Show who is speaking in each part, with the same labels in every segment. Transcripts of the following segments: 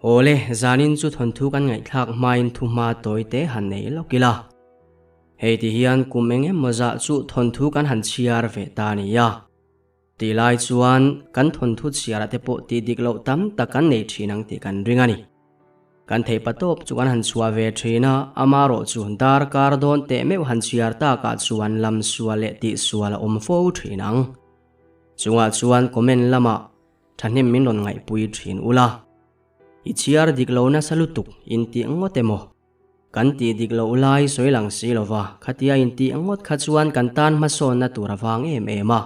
Speaker 1: Awle, zanin chu thawnthu kan ngaihthlak hmain thuhma tawi te han nei lawk ila. Hei ti hian kum eng emaw zah chu thawnthu kan han chhiar ve ta a nia. Tih lai chuan kan thawnthu chhiarah te pawh tih dik loh tam tak kan nei thin ang tih kan ring a ni. Kan theih pa tawp chu kan han chhuah ve thin a, amarawh chu darkar dawn teh meuh han chhiar takah chuan lam sual leh tih sual a awm fo thin ang. Chungah chuan comment lamah thahnem min rawn ngaihpui thin ula. I chhiar dik lo nasa lutuk intih ngawt emaw? Kan tih dik loh lai sawi lang si lova, khatia intih ngawt kha chuan kan tan hmasawnna tur a vang em em a.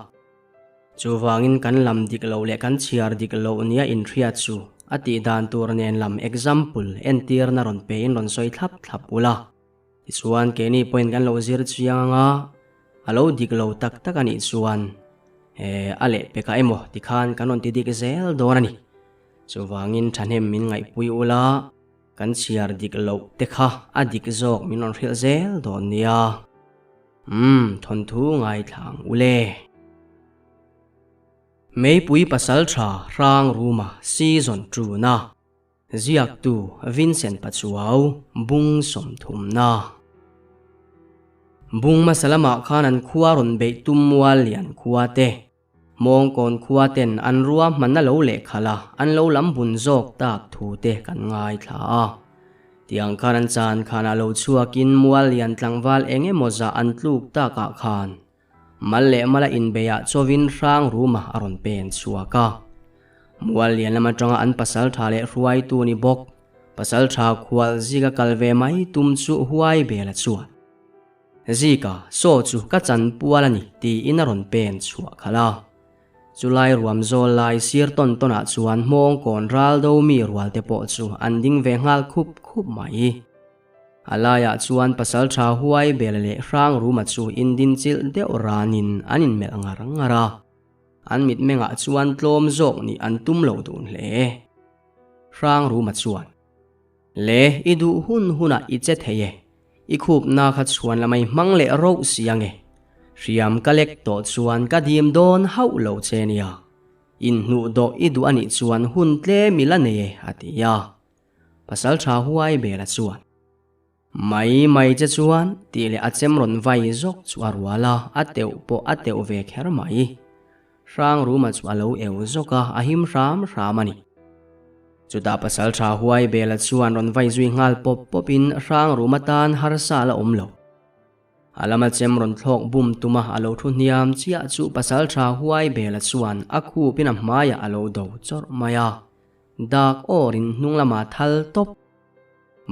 Speaker 1: Chuvangin kan lam dik loh leh kan chhiar dik loh nia inhriat chu a tih dan tur nen lam example entirna rawn pein rawn sawi thlap thlap ula. Tichuan keini pawhin kan lo zir chiang anga a lo dik lo tak tak a nih chuan eh a lehpekah emaw tikhan kan rawn ti dik zel dawn a ni. Chuvangin thahnem min ngaihpui ula. Kan chhiar dik loh te kha a dik zawk min rawn hrilh zel dawn nia. Umm, thawnthu ngaithla ang u le. Meipui Pasaltha Hrang Ruma Season tuna ziaktu Vincent Pachuau Bung sawmthumna. Bung hmasa lamah khan an khua rawn beih tum mual lian khua te Mawngkawn khua ten an ruahmanna lo lehkhalh a, an lo lam bun zawk tak thu te kan ngaithla a. Tiang khan an chan khanah lo chhuakin mual lian tlangval eng emaw zah an tluk takah khan mal leh mala inbeiah chawin hrang ruma a rawn pen chhuak a. Mual lian lam atanga an pasal tha leh hruaitu ni bawk, pasal tha khual zika kal ve mai tum chu huai bel a chuan. Zika, saw chu ka chan pual a ni, tiin a rawn pen chhuah khalh a. Chulai ruam zawl lai sir tawn tawnah chuan hmawng kawn ral do mi rual te pawh chu an ding ve nghal khup khup mai. A laiah chuan pasaltha huai bel leh hrang ruma chu indinchilh deuh ranin an inmelh ngar ngar a. An mitmengah chuan tlawm zawk nih an tum lo dun hle. Hrang ruma chuan. Le, i duh hun hunah i che thei e. I khupna kha chhuan lamai hmang leh roh si ange. Hriam ka lek tawh chuan ka dim dawn hauh lo che nia. Inhnuh dawh i duh anih chuan hun tlem i la nei e, a ti a. Pasal tha huai bela chuan. Mai mai che chuan, tih leh a chem rawn vai zawk chu a rual a, a teuh pawh a teuh ve kher mai. Hrang ruma chu a lo eu zawk a, a him hram hram a ni. Chutah pasal tha huai bela chuan rawn vai zui nghal pawp pawpin hrang rum atan harsa a la awm lo. A lama chem rawn thlawk bum tuma a lo thu hniam chiah chu pasal tha huai bela chuan a khupin a hmaiah a lo do chawrh mai a. Dak awrin hnung lama thal tawp.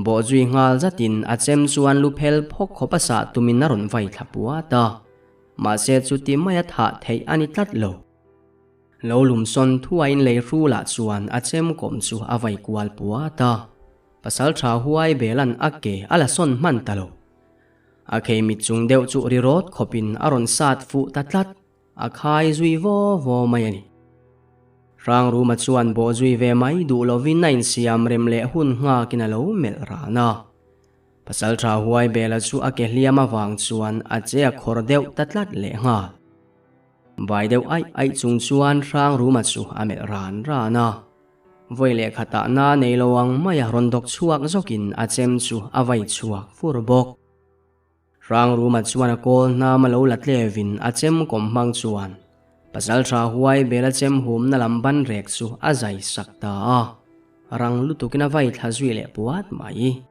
Speaker 1: Bawh zui nghal zatin a chem chuan lu phel phawk khawp a sah tumin a rawn vai thla puat a. Mahse chuti maia thah theih a ni tlat lo. Lo lumsawn thuaiin lei hrulah chuan a chem kawm chu a vai kual puat a. Pasaltha huai belan a ke a la sawn hman ta lo. A khei mit chung deuh chu ri rawt khawpin a rawn sat fuh ta tlat. A khai zui vaw vaw mai a ni. Hrangruma chuan bawh zui ve mai duh lovin a insiam rem leh hun nghakin a lo melh ran a. Pasaltha huai bela chu a ke hliam avang chuan a che a khawr deuh ta tlat leh nghal. Bai deuh aih aih chung chuan Hrangruma chu a melh ran ran a. Vawi leh khatah na nei lo ang maia rawn dawk chhuak zawkin a chem chu a vai chhuak fur bawk. Hrangruma chuan a kawl hnam a lo la tlevin a chem kawm hmang chuan Pasaltha huai bela chem humna lam ban rek chu a zai sak ta a. Rang lutukin a vai thla zui leh puat mai.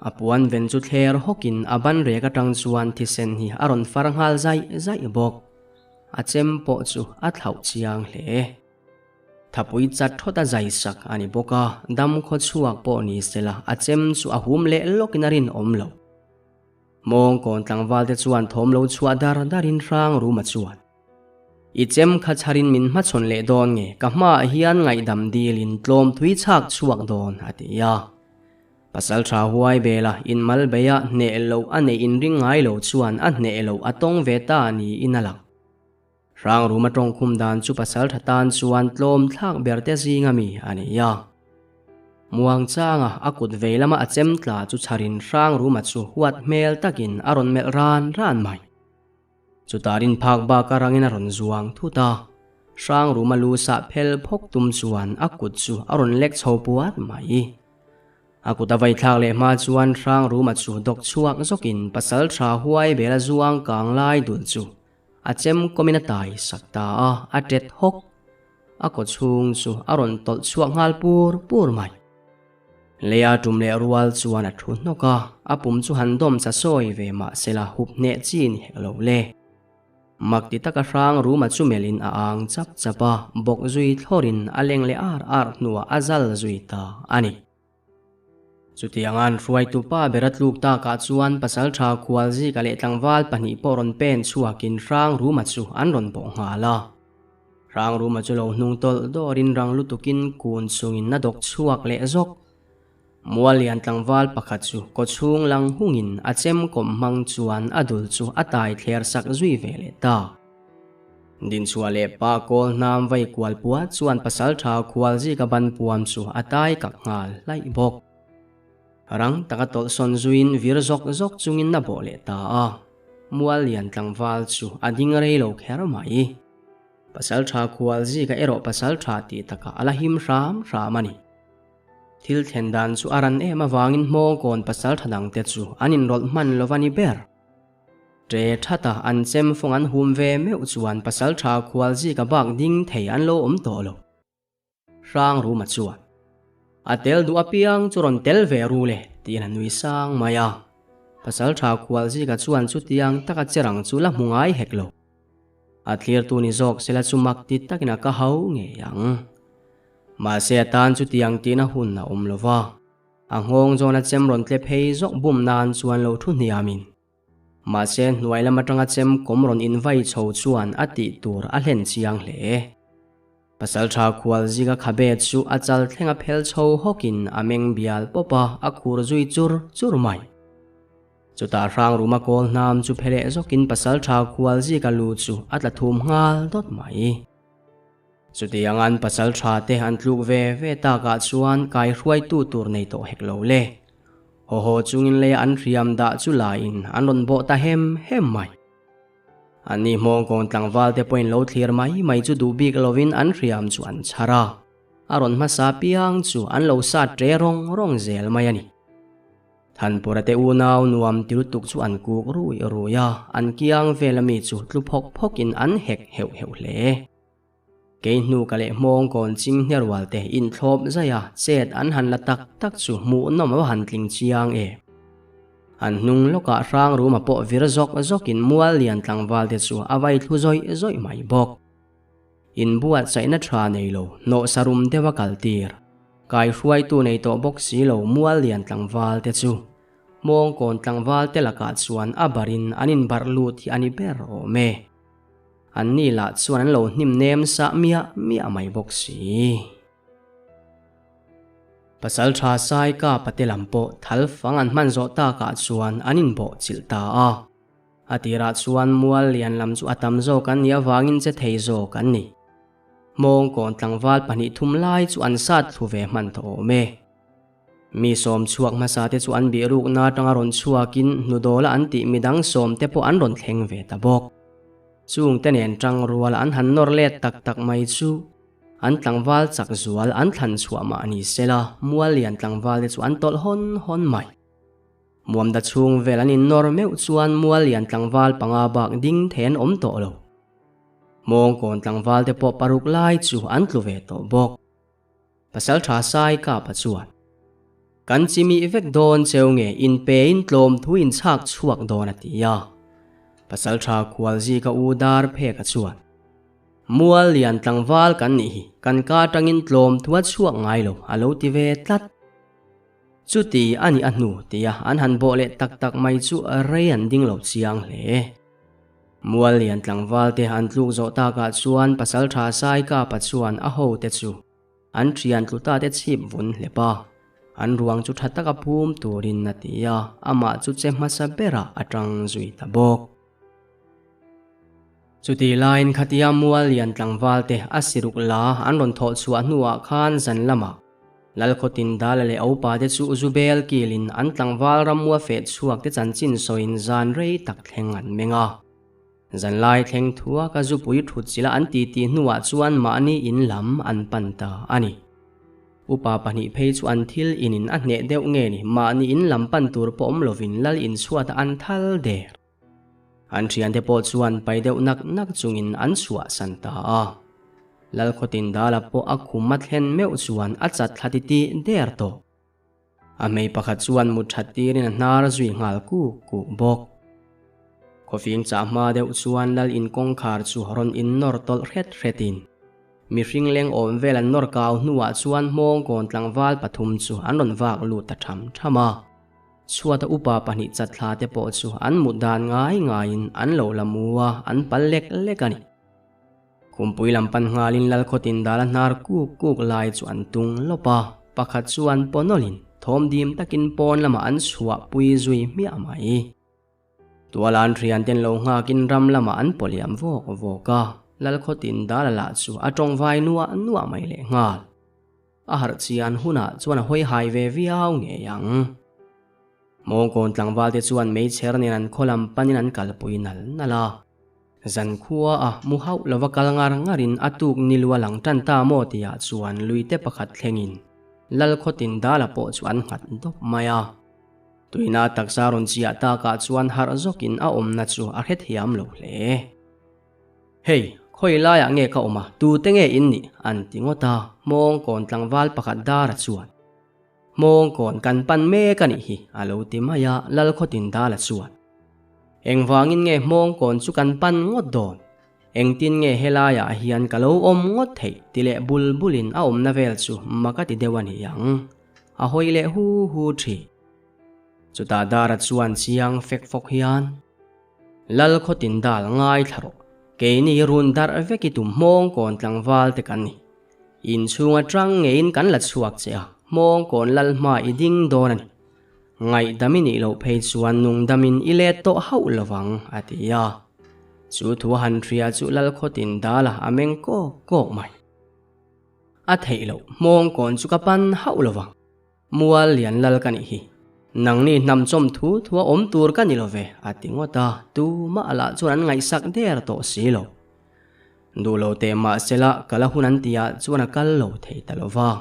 Speaker 1: A puan ven chu thler hawkin a ban rek atang chuan thisen hi a rawn far nghal zaih zaih bawk. A chem pawh chu a thlauh chiang hle. Thapui chat thawt a zai sak a ni bawk a, dam khaw chhuak pawh ni sela a chem chu a hum leh lawkin a rinawm lo. Mawngkawn tlangval te chuan thawm lo chhuah dar darin hrang ruma chuan. I chem kha chharin min hmachhawn leh dawn nge ka hmaah hian ngaihdam dilin tlawm thui chhak chhuak dawn a ti a. Pasal tha huai bela inmal beia hneh loh a neih inring ngai lo chuan a hneh loh a tawng ve ta niin a lang. Hrang ruma tawngkhum dan chu pasal tha tan chuan tlawm thlak ber te zinga mi a ni a. Muang changa a kut vei lama a chem tla chu chharin hrang ruma chu huat hmel takin a rawn melh ran ran mai. Chutah rin phak bak a rangin a rawn zuang thut a. Hrangruma lu sah phel phawk tum chuan a kut chu a rawn lek chho puat mai. A kut a vai thlak leh hma chuan Hrangruma chu dawk chhuak zawkin pasal tha huai bela zuang kang lai dul chu a chem kawmin a tai sak ta a, a tet hawk. A kaw chhung chu a rawn tawlh chhuak nghal pur pur mai. Leia tum leh rual chuan a thu hnawk a, a pum chu han dawm cha sawi ve mah sela hup hneh chi ni hek lo le. Mak ti taka hrang ruma chu melhin a ang chap chap a, bawk zui thlawrin a leng leh ar ar hnuah a zal zui ta a ni. Chutiang an hruaitu pa ber a tluk takah chuan pasaltha khualzika leh tlangval pahnih pawh rawn pen chhuakin hrang ruma chu an rawn bawh nghal a. Hrang ruma chu lo hnung tawlh dawrin rang lutukin kun chungin a dawk chhuak leh zawk. Muallian tlangval pakhat chu kawchhung lang hungin a chem kawm hmang chuan a dul chu a tai thler sak zui ve leh ta. Dinchhuah leh pa kawl hnam vai kual puat chuan pasaltha khualzika ban puam chu a tai kak nghal hlaih bawk. Rang taka tawlhsawn zuiin vir zawk zawk chungin a bawh leh ta a. Muallian tlangval chu a ding rei lo kher mai. Pasaltha khualzika erawh pasaltha tih takah a la him hram hram a ni. Thil thlen dan chu a ran em avangin hmawngkawn pasaltha dangte chu an inrawlh hman lo va ni ber. Ṭe thata an chem fawng an hum ve meuh chuan pasaltha khualzika bak ding thei an lo awm tawh lo. Hrangruma chuan, A tel duh apiang chu rawn tel ve ru le, tiin a nui sang mai a. Pasaltha khualzika chuan chutiang taka che rang chu la hmu ngai hek lo. A thlirtu ni zawk sela chu mak ti takin a ka hau ngei ang. Mahse a tan chutiang tihna hun a awm lo va, a nghawng zawna chem rawn tle phei zawk bum nan chuan lo thu hniamin. Mahse hnuai lam atanga chem kawm rawn invai chho chuan a tih tur a hlen chiang hle. Pasaltha khual zinga khabe chu a chal thlenga phel chho hawkin a meng bial pawp a, a khur zui chur chur mai. Chutah Hrangruma kawl hnam chu phe leh zawkin pasaltha khual zika lu chu a tla thum nghal dawt mai. Chutiang an pasal tha te an tluk ve ve takah chuan kai hruaitu tur nei tawh hek lo le. Haw haw chungin lei an hriam dah chu laiin an rawn bawh ta hem hem mai. Anni hmawngkawn tlangval te pawhin lo thlir mai mai chu duh bik lovin an hriam chu an chhar a, a rawn hmasa piang chu an lo sat ṭe rawng rawng zel mai a ni. Thanpura te unau nuam ti lutuk chu an kuk rui rui a, an kiang vel ami chu tlu phawk phawkin an hek heuh heuh hle. Kei hnu ka leh hmawng kawn ching hnerual te inthlawp zaih a, chet an han la tak tak chu hmuhnawm a va han tling chiang e. An hnung lawkah Hrangruma pawh vir zawk zawkin mual lian tlangval te chu a vai thlu zawih zawih mai bawk. Inbuatsaihna tha nei lo, hnawh sarum deuha kal tir. Kai hruaitu nei tawh bawk si lo mual lian tlangval te chu Hmawngkawn tlangval te lakah chuan a barin an inbarh lut hi a ni ber awm e. An ni lah chuan an lo hnim nem sah miah miah mai bawk si. Pasal tha sai kapa te lam pawh thal fang an hman zawh takah chuan an inbawh chilh ta a. A tirah chuan mual lian lam chu a tam zawk an nih avangin che thei zawk an ni. Hmawngkawn tlangval pahnih thum lai chu an sat thlu ve hman tawh awm e. Mi sawm chhuak hmasa te chu an bihrukna atanga rawn chhuakin hnudawla an tih midang sawm te pawh an rawn thleng ve ta bawk. Chung te nen tang rual an han nawr let tak tak mai chu an tlangval chak zual an thlan chhuah mah ni sela mual lian tlangval te chu an tawlh hawn hawn mai. Muamda chhung vel an innawr meuh chuan mual lian tlangval panga bak ding thei an awm tawh lo. Hmawngkawn tlangval te pawh paruk lai chu an tlu ve tawh bawk. Pasaltha Sai Kapa chuan, Kan chimih vek dawn cheu nge inpe in tlawm thu in chhak chhuak dawn a ti a. Pasaltha Khualzika u Dar Pheka chuan, Mual lian tlangval kan nih hi, kan ka atangin tlawm thu a chhuak ngai lo a lo ti ve tlat. Chuti a nih a hnu tia an han bawh leh tak tak mai chu rei an ding lo chiang hle. Mual lian tlangval te an tluk zawh takah chuan pasaltha Saikapa chuan a ho te chu an thian tlu ta te chhip vun hlep a, an ruang chu tha taka phum turin a ti a, amah chu che hmasa berah a tang zui ta bawk. Chutih laiin khatia mual lian tlangval te a siruk la an rawn thawh chhuah hnuah khan zan lamah Lalkhawtin Dala leh Opa te chu Zubel kilin an tlangval ramua feh chhuak te chanchin sawiin zan rei tak thleng an meng a. Zanlai thleng thua ka zupui thut chila an titi hnuah chuan mahni in lam an pan ta a ni. Upa pahnih phei chu an thil inin a hneh deuh nge ni, mahni in lam pan tur pawh awm lovin lal inchhuatah an thal der. An thiante pawh chuan pai deuh nak nak chungin an chhuahsan ta a. Lal khawtin dala pawh a khum a thlen meuh chuan a chat thla titih der tawh. A hmei pakhat chuan mut that tirin a hnar zui nghal kuk kuk bawk. Khawfing chah hma deuh chuan lal in kawngkhar chu rawn in nawr tawlh hret hretin mihring leng awm vel an nawr kau hnuah chuan hmawngkawn tlangval pathum chu an rawn vak lut ta tham tham a. Chhuata upa pahnih chatthla te pawh chu an mut dan ngai ngaiin an lo la mu a, an pal lek lek a ni. Khumpui lam pan nghalin Lalkhawtin dal a hnar kuk kuk lai chu an tung lawp a, pakhat chuan pawnawlin thawm dim takin pawn lamah an chhuah pui zui hmiah mai. Tuala an thianten lo nghakin ram lamah an pawliam vawk vawk a, Lalkhawtin dal a lah chu a tawngvai nuah nuah mai lehnghal. A harh chian hunah chuan a hawi hai ve viau ngei ang. Mawngkawn tlangval te chuan meichher nen an khaw lam panin an kalpui nal nal a. Zan khua a mu hauh lova kal ngar ngarin a tuk ni lu a lang tan ta maw tihah chuan luite pakhat thlengin Lalkhawtin Dala pawh chu an nghat dawp mai a. Tuina taksa rawn chiah takah chuan harh zawkin a awmna chu a hrethiam lo hle. Hei, khawi laiah nge ka awm a, tute nge in nih? an ti ngawt a, Hmawngkawn tlangval pakhat Dara chuan Hmawngkawn kan pan mek a nih hi, a lo ti mai a, Lalkhawtin Dala chuan. Engvangin nge Hmawngkawn chu kan pan ngawt dawn? Engtin nge helaiah hian ka lo awm ngawt theih ti leh bul bulin a awmna vel chu mak a ti deuh a ni ang. A hawi leh hu hu thin. Chutah Dara chuan chiang fek fawk hian, Lalkhawtin dal ngaithla rawh, keini run darh vek i tum Hmawngkawn tlangval te kan ni. Inchhung atang ngeiin kan la chhuak che a, Hmawngkawn lal hma i ding dawn a ni. Ngaihdam i nih loh phei chuan nungdamin i let tawh hauh lovang, a ti a. Chu thu a han hria chu Lalkhawtin dala a meng kawk kawk mai. A theih loh, Hmawngkawn chu ka pan hauh lovang. Mual lian lal ka nih hi. Nangni hnam chawm thu thua awm tur ka ni lo ve, a ti ngawt a, tumah lah chuan an ngaihsak der tawh si lo. Duh lo teh mahsela kal a hun an tihah chuan a kal lo thei ta lo va.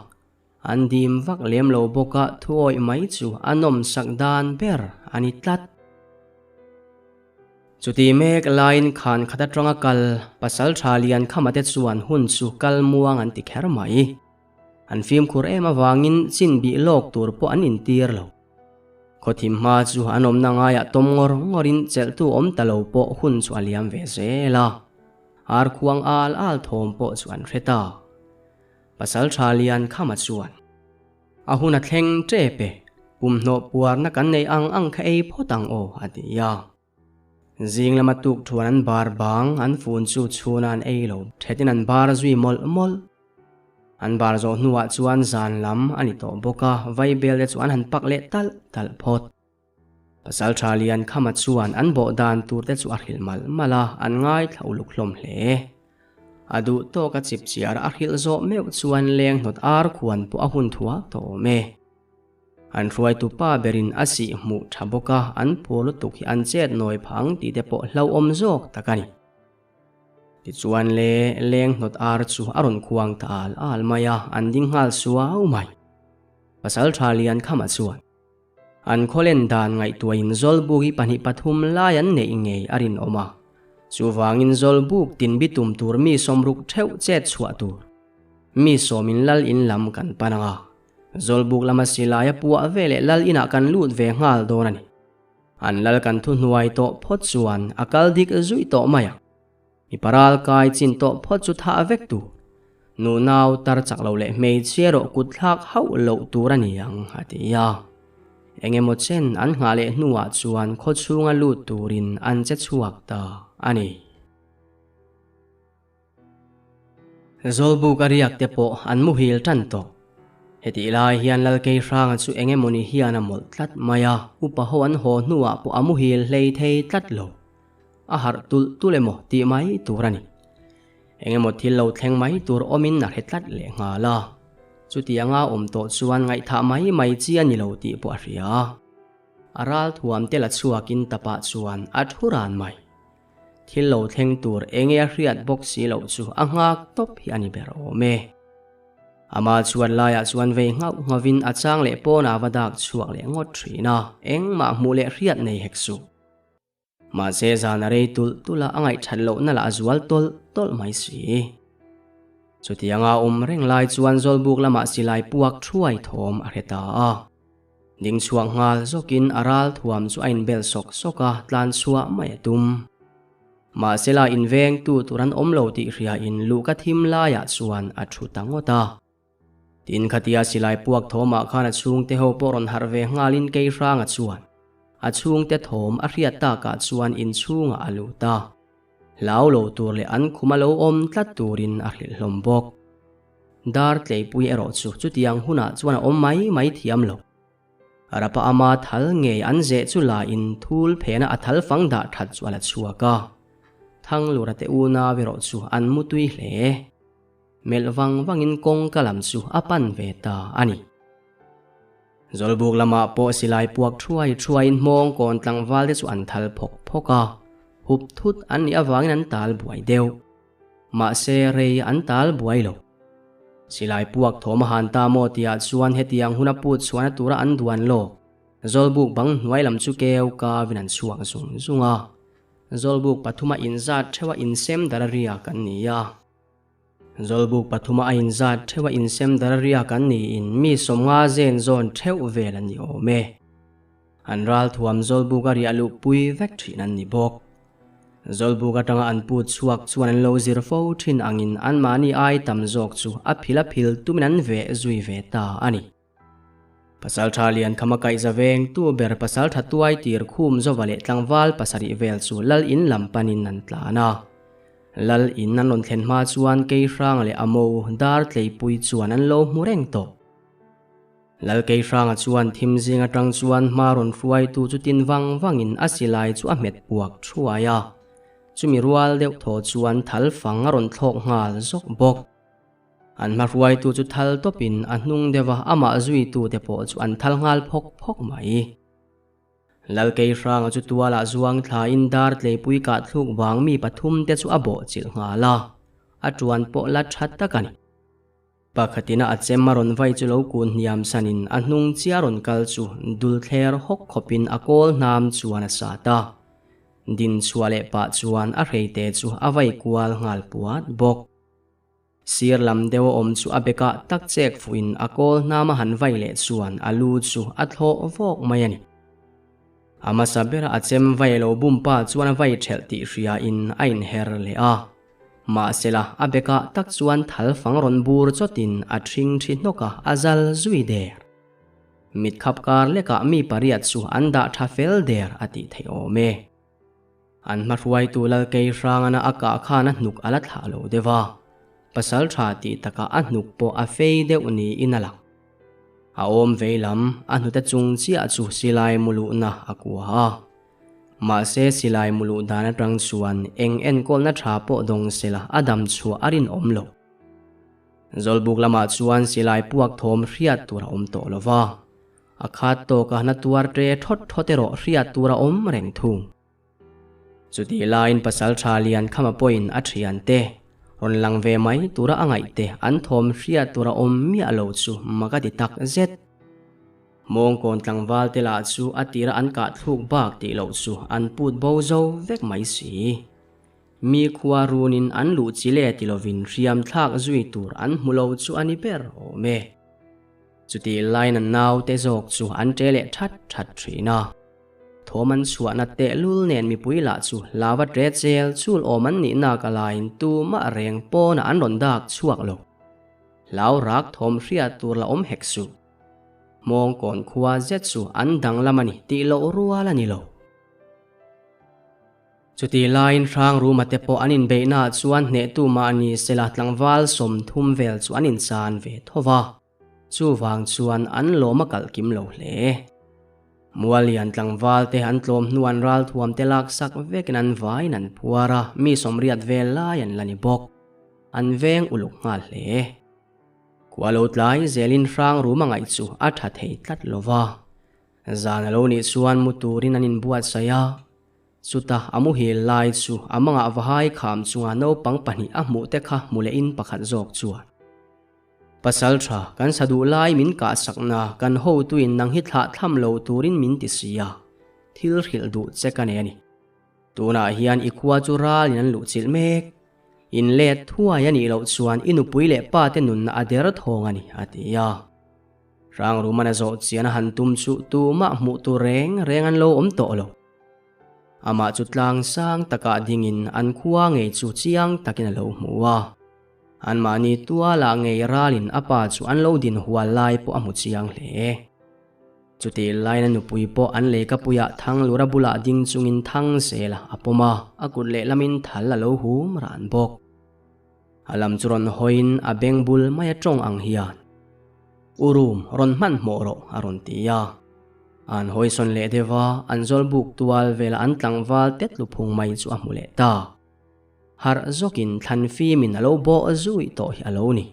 Speaker 1: An dim vak lem lo bawk a, thuawih mai chu a nawmsak dan ber a ni tlat. Chuti mek laiin khan khat atanga kal pasal tha lian khamate chuan hun chu kal muang an ti kher mai. An fimkhur em avangin chin bih lawk tur pawh an intir lo. Khawthim hma chu an awmna ngaiah tawm ngawr ngawrin chelhtu awm ta lo pawh hun chu a liam ve zel a. Ar khuang al al thawm pawh chu an hre ta. Pasal tha lian khama chuan a hun a thleng tep e, pumhnawh puarna kan nei ang ang kha ei phawt ang aw a ti a. Zing lama tuk thuan an bar bang an fun chu chhuna an ei lo thetin an bar zui mawlh mawlh. An bar zawh hnuah chuan zan lam a ni tawh bawk a, vaibel te chu an han pak leh talh talh phawt. Pasal tha lian khama chuan an bawh dan tur te chu a hrilh malh malh a, an ngaithla uluk hlawm hle. A duh tawk a chip chiar a hrilh zawh meuh chuan leng hnawt ar khuan pawh a hun thuak tawh awm e. An hruaitu pa berin a sih hmuh tha bawk a, an phur lutuk hi an chet nawi phah ang tih te pawh hlauhawm zawk tak a ni. Tichuan le, leng hnawt ar chu a rawn khuang ta al al mai a, an ding nghal suau mai. Pasal tha lian khama chuan. An khawlen dan ngaihtuahin Zawlbuk hi pahnih pathum lai an neih ngei a rinawm a. Chuvangin Zawlbuk tin bi tum tur mi sawmruk theuh chet chhuah tur. Mi sawmin lal in lam kan pan ang a. Zawlbuk lama silai a puah veleh lal inah kan lut ve nghal dawn a ni. An lal kan thuhnuai tawh phawt chuan a kal dik zuih tawh mai ang. Mi paral kai chin tawh phawt chu thah vek tur. Nu nau tar chak lo leh hmeichhia erawh kut thlak hauh loh tur a ni ang, a ti a. Eng emaw chen an nghah leh hnuah chuan khaw chhunga lut turin an che chhuak ta a ni. Zawlbuk a riak te pawh an muhil tan tawh. Hetih lai hian Lalkei Hranga chu eng emawni hian a mawlh tlat mai a, upa ho an haw hnuah pawh a muhil hlei thei tlat lo. A harh tulh tulh emaw tih mai tur a ni. Eng emaw thil lo thleng mai tur awmin a hre tlat leh nghal a. Chutianga awm tawh chuan ngaihthah mai mai chi a ni lo tih pawh a hria. A ral thuam te la chhuakin tapah chuan a thu ran mai. Thil lo thleng tur enge a hriat bawk si loh chu a nghak tawp hi a ni ber awm e. Ama chuan laiah chuan vei nghauh nghauvin a chang leh pawnah va dak chhuak leh ngawt thin a, engmah hmuh leh hriat nei hek suh. Mahse zan a rei tulh tulh a, a ngaihthat lohna lah a zual tawlh tawlh mai si. Chutianga awm reng lai chuan Zawlbuk lamah silai puak thuai thawm a hre ta a. Ding chhuak nghal zawkin a ral thuam chu a inbel sawk sawk a, tlan chhuah mai a tum. Mahsela invengtu tur an awm lo tih hriain luhka thim laiah chuan a thu ta ngawt a. Tin khatia silai puak thawmah khan a chhungte ho pawh rawn harh ve nghalin Keihranga chuan a chhungte thawm a hriat takah chuan inchhungah a lut a. Hlau lo tur leh an khum a lo awm tlat turin a hrilh hlawm bawk. Dar tleipui erawh chu chutiang hunah chuan a awm mai mai thiam lo. Rapa ama thal ngei an zeh chu la in thul phena a thal fang dah that chu a la chhuak a. Thanglura te unau erawh chu an mutui hle. Melh vang vangin kawngka lam chu a pan ve ta a ni. Zawlbuk lamah pawh silai puak thuai thuaiin hmawng kawn tlangval te chu an thal phawk phawk a, hup thut an nih avangin an tal buai deuh. Mahse rei an tal buai lo. Silai puak thawm a han ta maw tihah chuan hetiang huna put chhuahna tura an duan lawk. Zawlbuk bang hnuai lam chu keu kavin an chhuak zung zung a. Zawlbuk pathuma inzat theuha insem dar a riak an ni a. Zawlbuk pathuma a inzat theuh a insem dar riak an niin mi sawmnga zen zawn theuh vel an ni awm e. An ralthuam Zawlbuk a riah luh pui vek thin an ni bawk. Zawlbuk atanga an put chhuak chuan an lo zir fo thin angin anmahni ai tam zawk chu a phil a phil tumin an veh zui ve ta a ni. Pasaltha Liankhama kaihza veng tu ber pasaltha tuai tir khum zova leh tlangval pasarih vel chu lal in lam panin an tlan a. Lal in an rawn thlen hma chuan Keihranga leh a mo dar tleipui chuan an lo hmu reng tawh. Lal Keihranga chuan thim zing atang chuan hma rawn hruaitu chu tin vang vangin a silai chu a hmet puak thuai a. Chumi rual deuh thaw chuan thal fang a rawn thlawk nghal zawk bawk. An hma hruaitu chu thal tawpin a hnung deuh a, amah zuitute pawh chu an thal nghal phawk phawk mai. Lalkeihranga chu tualah zuang thlain dar tleipui kah thluk vang mi pathumte chu a bawh chilh nghal a, a tuan pawh la tha tak a ni. Pakhatina a chem a rawn vai chu lo kun hniam sanin a hnung chiah rawn kal chu dul thler hawk khawpin a kawl hnam chuan a sat a. Din chhuah leh pah chuan a hreite chu a vai kual nghal puat bawk. Sir lam deuh a awm chu a bekah tak chek fuhin a kawl hnam a han vai leh chuan a lu chu a thlawh vawk mai a ni. A hmasa bera a chem vai lo bum pa chuan a vai ṭhelh tih hriain a inher leh a. Mahsela a bekah tak chuan thal fang rawn bur chawtin a ṭhing ṭhi hnawk a, a zal zui der. Mit khap kar lekah mi pariat chu an dah ṭha fel der a tih theih awm e. An hmahruaitu Lalkei Hrangana a kah khan a hnuk a la thlah lo deuh a, pasal tha tih takah a hnuk pawh a fei deuh niin a lang. A awm vei lam, a hnute chung chiah chu silai mu luhna a kua a. Mahse silai mu luh dan atang chuan eng enkawlna tha pawh dawng sela a dam chhuah a rinawm lo. Zawlbuk lamah chuan silai puak thawm hriat tur a awm tawh lo va. A khat tawk a na tuar ṭe ṭhawt ṭhawt erawh hriat tur a awm reng thung. Chutih laiin pasal ṭha lian khama pawhin a ṭhiante rawn lang ve mai tura a ngaihte an thawm hriat tur a awm miah lo chu mak a ti tak zet. Mawngkawn tlangval te lah chu a tira an kah thluk bak tih loh chu an put bo zo vek mai si. Mi khua runin an luh chi le ti lovin hriam thlak zui tur an hmu lo chu a ni ber awm e. Chutih laiin an naute zawk chu an ṭe leh ṭhat ṭhat ṭhin a. Thawm an chhuahna tehlul nen mipui lah chu lava ṭe chel chul awm an nih nak alaiin tumah reng pawnah an rawn dak chhuak lo. Hlau rak thawm hriat tur la awm hek suh. Hmawngkawn khua zet chu an danglam a ni tih loh rual a ni lo. Chutih laiin Hrangruma te pawh an inbeihnaah chuan hnehtu mahni sela tlangval 30 vel chu an inchan ve tho va, chuvang chuan an lawm a kalh kim lo hle. Muallian tlangval te an tlawm hnuan ralthuam te laksak vekin an vaiin an phuar a, mi 80 vel lai an la ni bawk. An veng uluk nghal hle. Khua lo tlai zelin Hrangruma ngaih chu a tha thei tlat lo va. Zan a lo nih chuan mu turin an inbuatsaih a. Chuta a muhil lai chu a mangah vahai kham chunga naupang pahnih a hmuh te kha hmu lehin pakhat zawk chuan, Pasal tha, kan sa duh lai min kahsakna kan hotuin nang hi thlah tham lo turin min ti si a, thil hrilh duh che ka nei a ni. Tunah hian i khua chu ralin an luhchilh mek. In let thuai a nih loh chuan i nupui leh pa te nunna a der thawng a ni, a ti a. Hrangrumana zawh chian a han tum chu tumah hmuh tur reng reng an lo awm tawh lo. Amah chu tlang sang takah dingin an khua ngei chu chiang takin a lo hmu a. Anmahni tualah ngei ralin a pa chu an lo din hual lai pawh a hmu chiang hle. Chutih laina nupui pawh an leikapuiah Thanglura bulah ding chungin thang zel a pawm a, a kut lehlamin thal a lo hum ran bawk. A lam chu rawn hawiin a beng bul mai a tawng ang hian, U Rum, rawn hmanhmawh rawh, a rawn ti a. An hawisawn leh deuh a, an zawlbuk tual velah an tlangval tet luphung mai chu a hmu leh ta. Harh zawkin thlan fimin a lo bawh zui tawh hi a lo ni.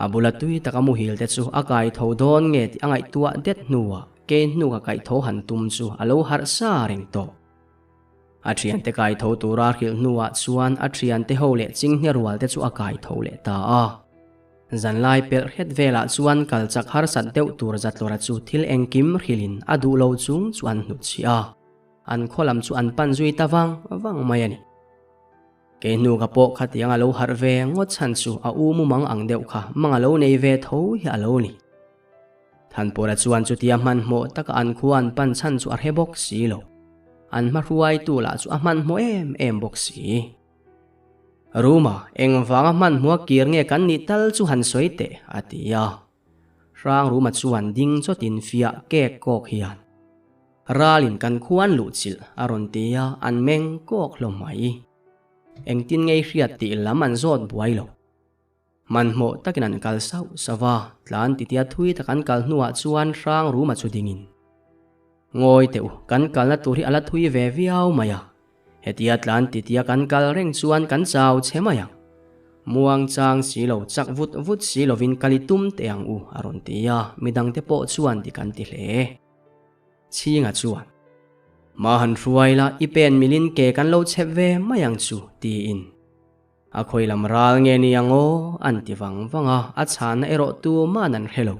Speaker 1: A bula tui taka muhil te chu a kai tho dawn nge tih a ngaihtuah det hnuah ke hnuka kaih tho han tum chu a lo harh sa reng tawh. A thiante kai tho tura hrilh hnuah chuan a thiante ho leh chinghne rual te chu a kai tho leh ta a. Zanlai pelh hret velah chuan kal chak harsat deuh tur Zatlawra chu thil engkim hrilhin a duh lo chung chu an hnutchhiah a, an khaw lam chu an pan zui ta vang vang mai a ni. Kei hnu ka pawh khatiang a lo harh ve ngawt chhan chu a u mumang ang deuh kha mang a lo nei ve tho hi a lo ni. Thanpawra chuan chutia hmanhmawh taka an khua an pan chhan chu a hre bawk si lo. An hma hruaitu lah chu a hmanhmawh em em bawk si. Ruma, engvanga hmanhmawha kir nge kan nih tal chu han sawi teh, a ti a. Hrangruma chuan ding chawtin fiah kek kawk hian. Ralin kan khuan luhchilh a rawn ti a, an meng kawk hlawm mai. Engtin ngei hriat tih lam an zawt buai lo. Hmanhmawh takin an kal sauh sauh a, tlan titia thui tak an kal hnuah chuan hrang ruma chu dingin. Ngawi teh u, kan kalna tur hi a la thui ve viau mai a. Hetia tlan titia kan kal reng chuan kan chau che mai ang. Muang chang si lo, chak vut vut si lovin kal i tum teh ang u, a rawn ti a, midangte pawh chuan ti kan ti hle. Chhinga chuan, Ma han hruai la, i pen milin ke kan lo chhep ve mai ang chu, tiin. A khawi lam ral nge ni ang aw, an ti vang vang a, a chhanna erawh tuma'n an hre lo.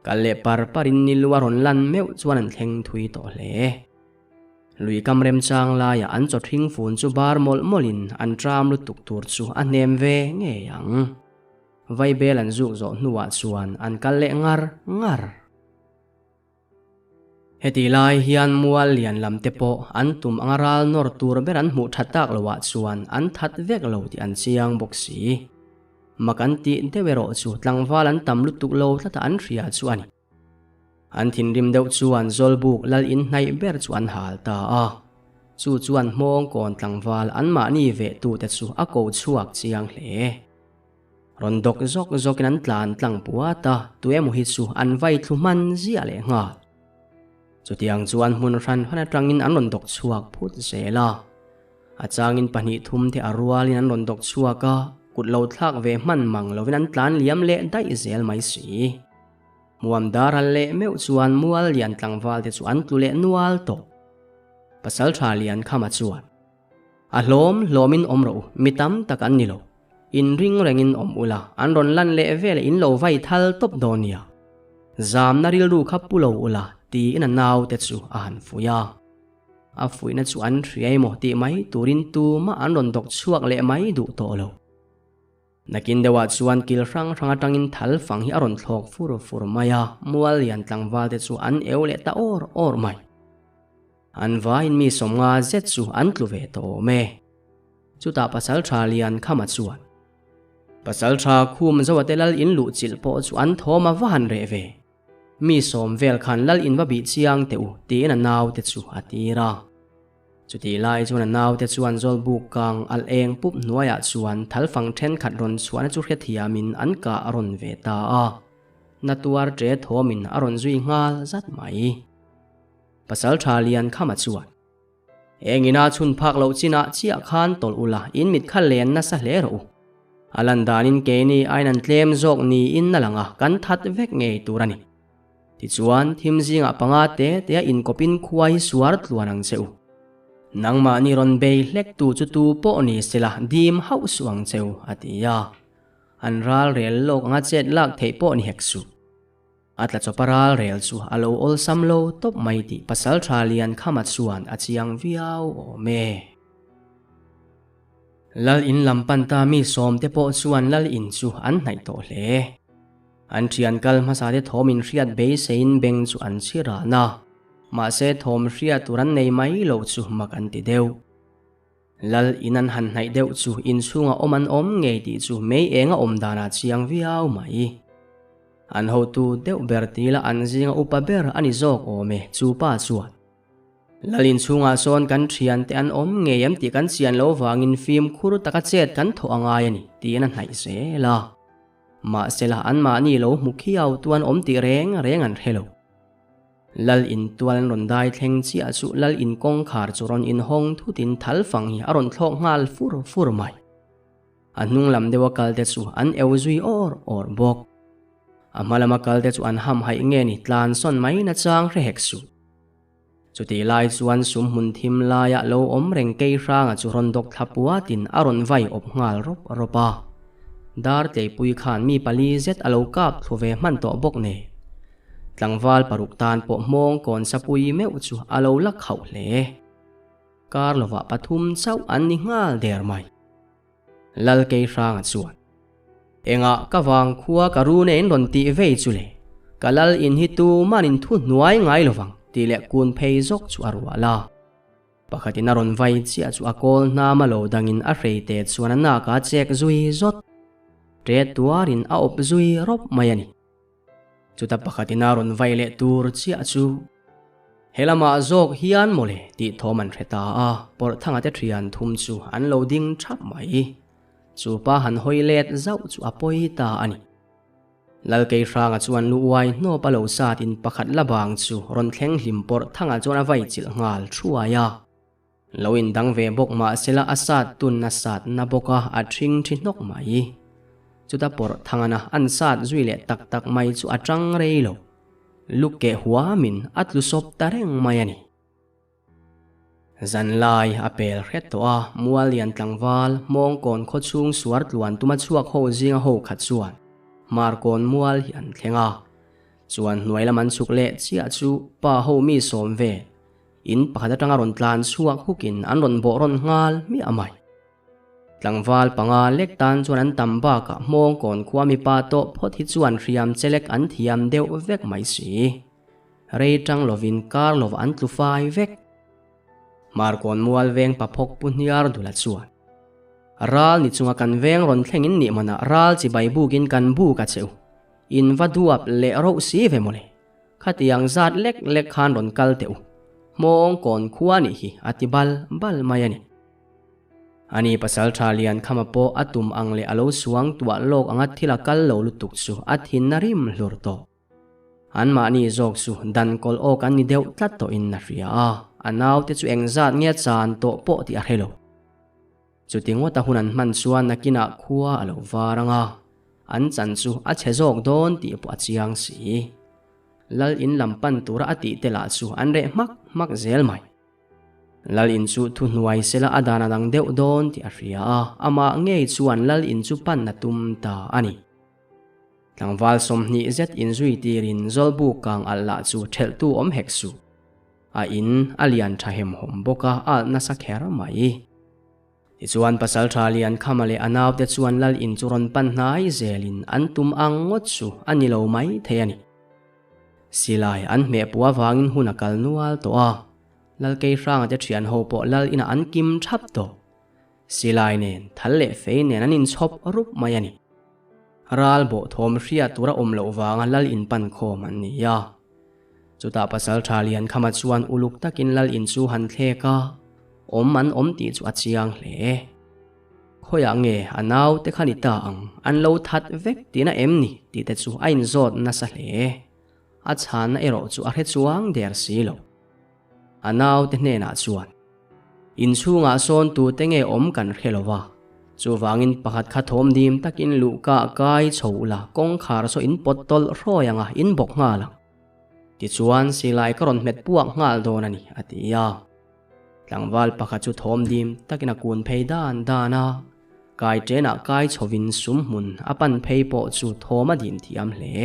Speaker 1: Kal leh par parin nilu a rawn lan meuh chuan an thleng thui tawh hle. Lui kam remchang laiah an chaw thing fun chu bar mawlh mawlhin an tram lutuk tur chu a hnem ve ngei ang. Vaibel an zuk zawh hnuah chuan an kal leh ngar ngar. Heti lai hian mual lian lam te pawh an tum anga ral nawr tur ber an hmuh tha tak loah chuan an that vek lo tih an chiang bawk si. Mak an tih deuh erawh chu tlangval an tam lutuk lo tlata an hria chu a ni. An thinrim deuh chuan Zawlbuk lal in hnaih ber chu an hal ta a. Chu chuan hmawngkawn tlangval anmahni vehtute chu a ko chhuak chiang hle. Rawn dawk zawk zawkin an tlan tlang puat a, tu emaw hi chu an vai thlu hman ziah leh nghal. Chutiang chuan hmun hran hran atangin an rawn dawk chhuak phut zel a. A changin pahnih thum te a rualin an rawn dawk chhuak a, kut lo thlak ve hman mang lovin an tlan liam leh daih zel mai si. Hmuam dar al leh meuh chuan mual lian tlangval te chu an tlu leh nual tawh. Pasaltha Liankhama chuan. A hlawm hlawmin awm rawh u, mi tam tak an ni lo. In ring rengin awm ula, an rawn lan leh vel in lo vai thal tawp dawn nia. Zamna rilru kha pu lo ula, tiin a naute chu a han fuih a. A fuihna chu an hria emaw tih mai turin tumah an rawn dawk chhuak leh mai duh tawh lo. Nakin deuhah chuan kil hrang hrang atangin thal fang hi a rawn thlawk fur fur mai a, mual lian tlangval te chu an eu leh ta awr awr mai. An vaiin mi 50 zet chu an tlu ve tawh awm e. Chutah pasal tha lian khama chuan. Pasal tha khum zoa te lal in luh chilh pawh chu an thawm a va han reh ve. Mi sawm vel khan lal in va bih chiang teh u tiin a naute chu a tir a. Chutih lai chuan a naute chuan zawlbuk kang alh eng pup hnuaiah chuan thalfang thenkhat rawn chhuahna chu hrethiamin an kah a rawn ve ta a. Na tuar ṭe thawmin a rawn zui nghal zat mai. Pasal tha lian khama chuan, Engina chhun phak loh chinah chiah khan tawlh ula in mit kha len nasa hle rawh u. A lan danin keini aiin an tlem zawk niin a lang a, kan that vek ngei tur a ni. Tichuan, thim zingah panga te tea inkawpin khua hi suar tluan ang che u. Nangmahni rawn bei hlek tu chu tu pawh ni sela dim hauh suh ang cheu, a ti a. An ral rel lawk anga chet lak theih pawh ni hek suh. A tla chawpa ral rel chu a lo awlsam lo tawp mai tih pasal tha lian khama chuan a chiang viau awm e. Lal in lam pan ta mi sawmte pawh chuan lal in chu an hnaih tawh hle. An thian kal hmasa te thawm in hriat beiseiin beng chu an chhi ran a, mahse thawm hriat tur an nei mai lo chu mak an ti deuh. Lal in an han hnaih deuh chu inchhungah awm an awm ngei tih chu mei eng a awm danah chiang viau mai. An hotu deuh ber tila an zinga upa ber a ni zawk awm e, chu pa chuan. Lal inchhungah sawn kan thiante an awm ngei em tih kan chian lo vangin fimkhur taka chet kan thawh a ngai a ni tiin a hnaih zel a. Mahsela anmahni lo hmu khiau tuan awm tih reng reng an hre lo. Lal in tual an rawn dai thleng chiah chu Lal in kawngkhar chu rawn inhawng thutin thal fang hi a rawn thlawk nghal fur fur mai. A hnung lam deuha kal te chu an eu zui awr awr bawk. A hma lama kal te chu an hamhaih nge ni tlan sawn mai na chang hre hek suh. Chutih lai chuan sum hmun thim laia lo awm reng kei hranga chu rawn dawk thla puatin a rawn vai awp nghal rawp rawp a. Dar tleipui khan mi pali zet a lo kap thlu ve hman tawh bawk nen. Tlangval paruk tan pawh hmawng kawn sapui meuh chu a lo la khauh hle. Kar lovah pathum chauh an ni nghal der mai. Lal kei hranga chuan, Engah ka vang khua ka ru ne in rawn tih vei chu le, ka lal in hi tuman in thu hnuai ngai lovang tih leh kun phei zawk chu a rual a. Pakhatin a rawn vai chiah chu a kawl hnam a lo dangin a hrei te chuan a nak a chek zui zawt. Ṭe tuarin a awp zui rawp mai a ni. Chuta pakhatin a rawn vai leh tur chiah chu he lamah zawk hian mawle tih thawm an hre ta a, Pawrhthanga te thian thum chu an lo ding thap mai. Chu pa han hawi let zauh chu a pawi ta a ni. Lalkeihranga chuan lu uai hnawp a lo sat in pakhat la bang chu rawn thleng hlim Pawrhthanga chuan a vai chilh nghal thuai a. Lo indang ve bawk mah sela a sat tun a sat na bawk a, a ṭhing ṭhi hnawk mai. Chuta pawrh thangana an sat zui leh tak tak mai chu a ṭang rei lo. Lu keh huamin a tlu sawp ta reng mai a ni. Zanlai a pel hret tawh a, Muallian tlangval, Hmawngkawn khawchhung suar tluan tuma chhuak ho zinga ho khat chuan Hmarkawn mual hi an thleng a. Chuan hnuai lam an chhuk leh chiah chu pa ho mi sawm vel In pakhat atanga rawn tlan chhuak hukin an rawn bawh rawn nghal hmiah mai. Tlangval panga lek tan chuan an tam bakah hmawngkawn khua mipa tawh phawt hi chuan hriam chelek an thiam deuh vek mai si. Rei tang lovin kar lovah an tlu fai vek. Hmarkawn mual veng paphawk pu hniar dula chuan, Ral ni chunga kan veng rawn thlengin nih manah ral chibai bukin kan buk a che u. In va duap leh roh si ve mawle. Khatiang zat lek lek khan rawn kal teh u. Hmawng kawn khua nih hi a ti bal bal mai a ni. Ani pasal tha lian khama pawh a tum ang leh a lo suang tuah lawk anga thil a kal lo lutuk chu a thin a rim hlur tawh. Anmahni zawk chu dan kawl awk an ni deuh tlat tawhin a hria a, a naute chu engzat nge a chan tawh pawh tih a hre lo. Chuti ngawta hun an hman chuan nakinah khua a lo var ang a, an chan chu a chhe zawk dawn tih pawh a chiang si. Lal in lam pan tura a tih te lah chu an reh hmak hmak zel mai. Lal in chu thuhnuai sela a dan a dang deuh dawn tih a hria a, amah ngei chuan lal in chu pan a tum ta a ni. Tlangval 20 zet inzui tirin Zawlbuk kang alh lah chu thelhtu awm hek suh. A in a lian tha hem hawm bawk a, alh nasa kher mai. Tichuan Pasaltha Liankhama leh a naute chuan Lal in chu rawn pan hnai zelin an tum ang ngawt chu a ni lo mai thei a ni. Silai an hmeh puh avangin hun a kal nual tawh a, Lal Keihranga te thian ho pawh Lal inah an kim thap tawh. Silai nen, thal leh fei nen an inchhawp rup mai a ni. Ral bawh thawm hriat tur a awm loh vanga Lal in pan khawm an ni a. Chutah Pasalṭha Liankhama chuan uluk takin Lal in chu han thlek a, awm an awm tih chu a chiang hle. Khawiah nge a naute kha ni ta ang, an lo that vek tihna em ni tih te chu a inzawt nasa hle. A chhanna erawh chu a hre chuang der si lo. A naute hnenah chuan, Inchhungah sawn tute nge awm kan hre lo va, chuvangin pakhat kha thawm dim takin luhka kai chho ula kawngkhar saw in pawt tawlh hrawi anga in bawk nghal ang. Tichuan silai ka rawn hmet puak nghal dawn a ni, a ti a. Tlangval pakhat chu thawm dim takin a kun phei dan dan a, kai ṭenah kai chhovin sum hmun a pan phei pawh chu thawm a dim thiam hle.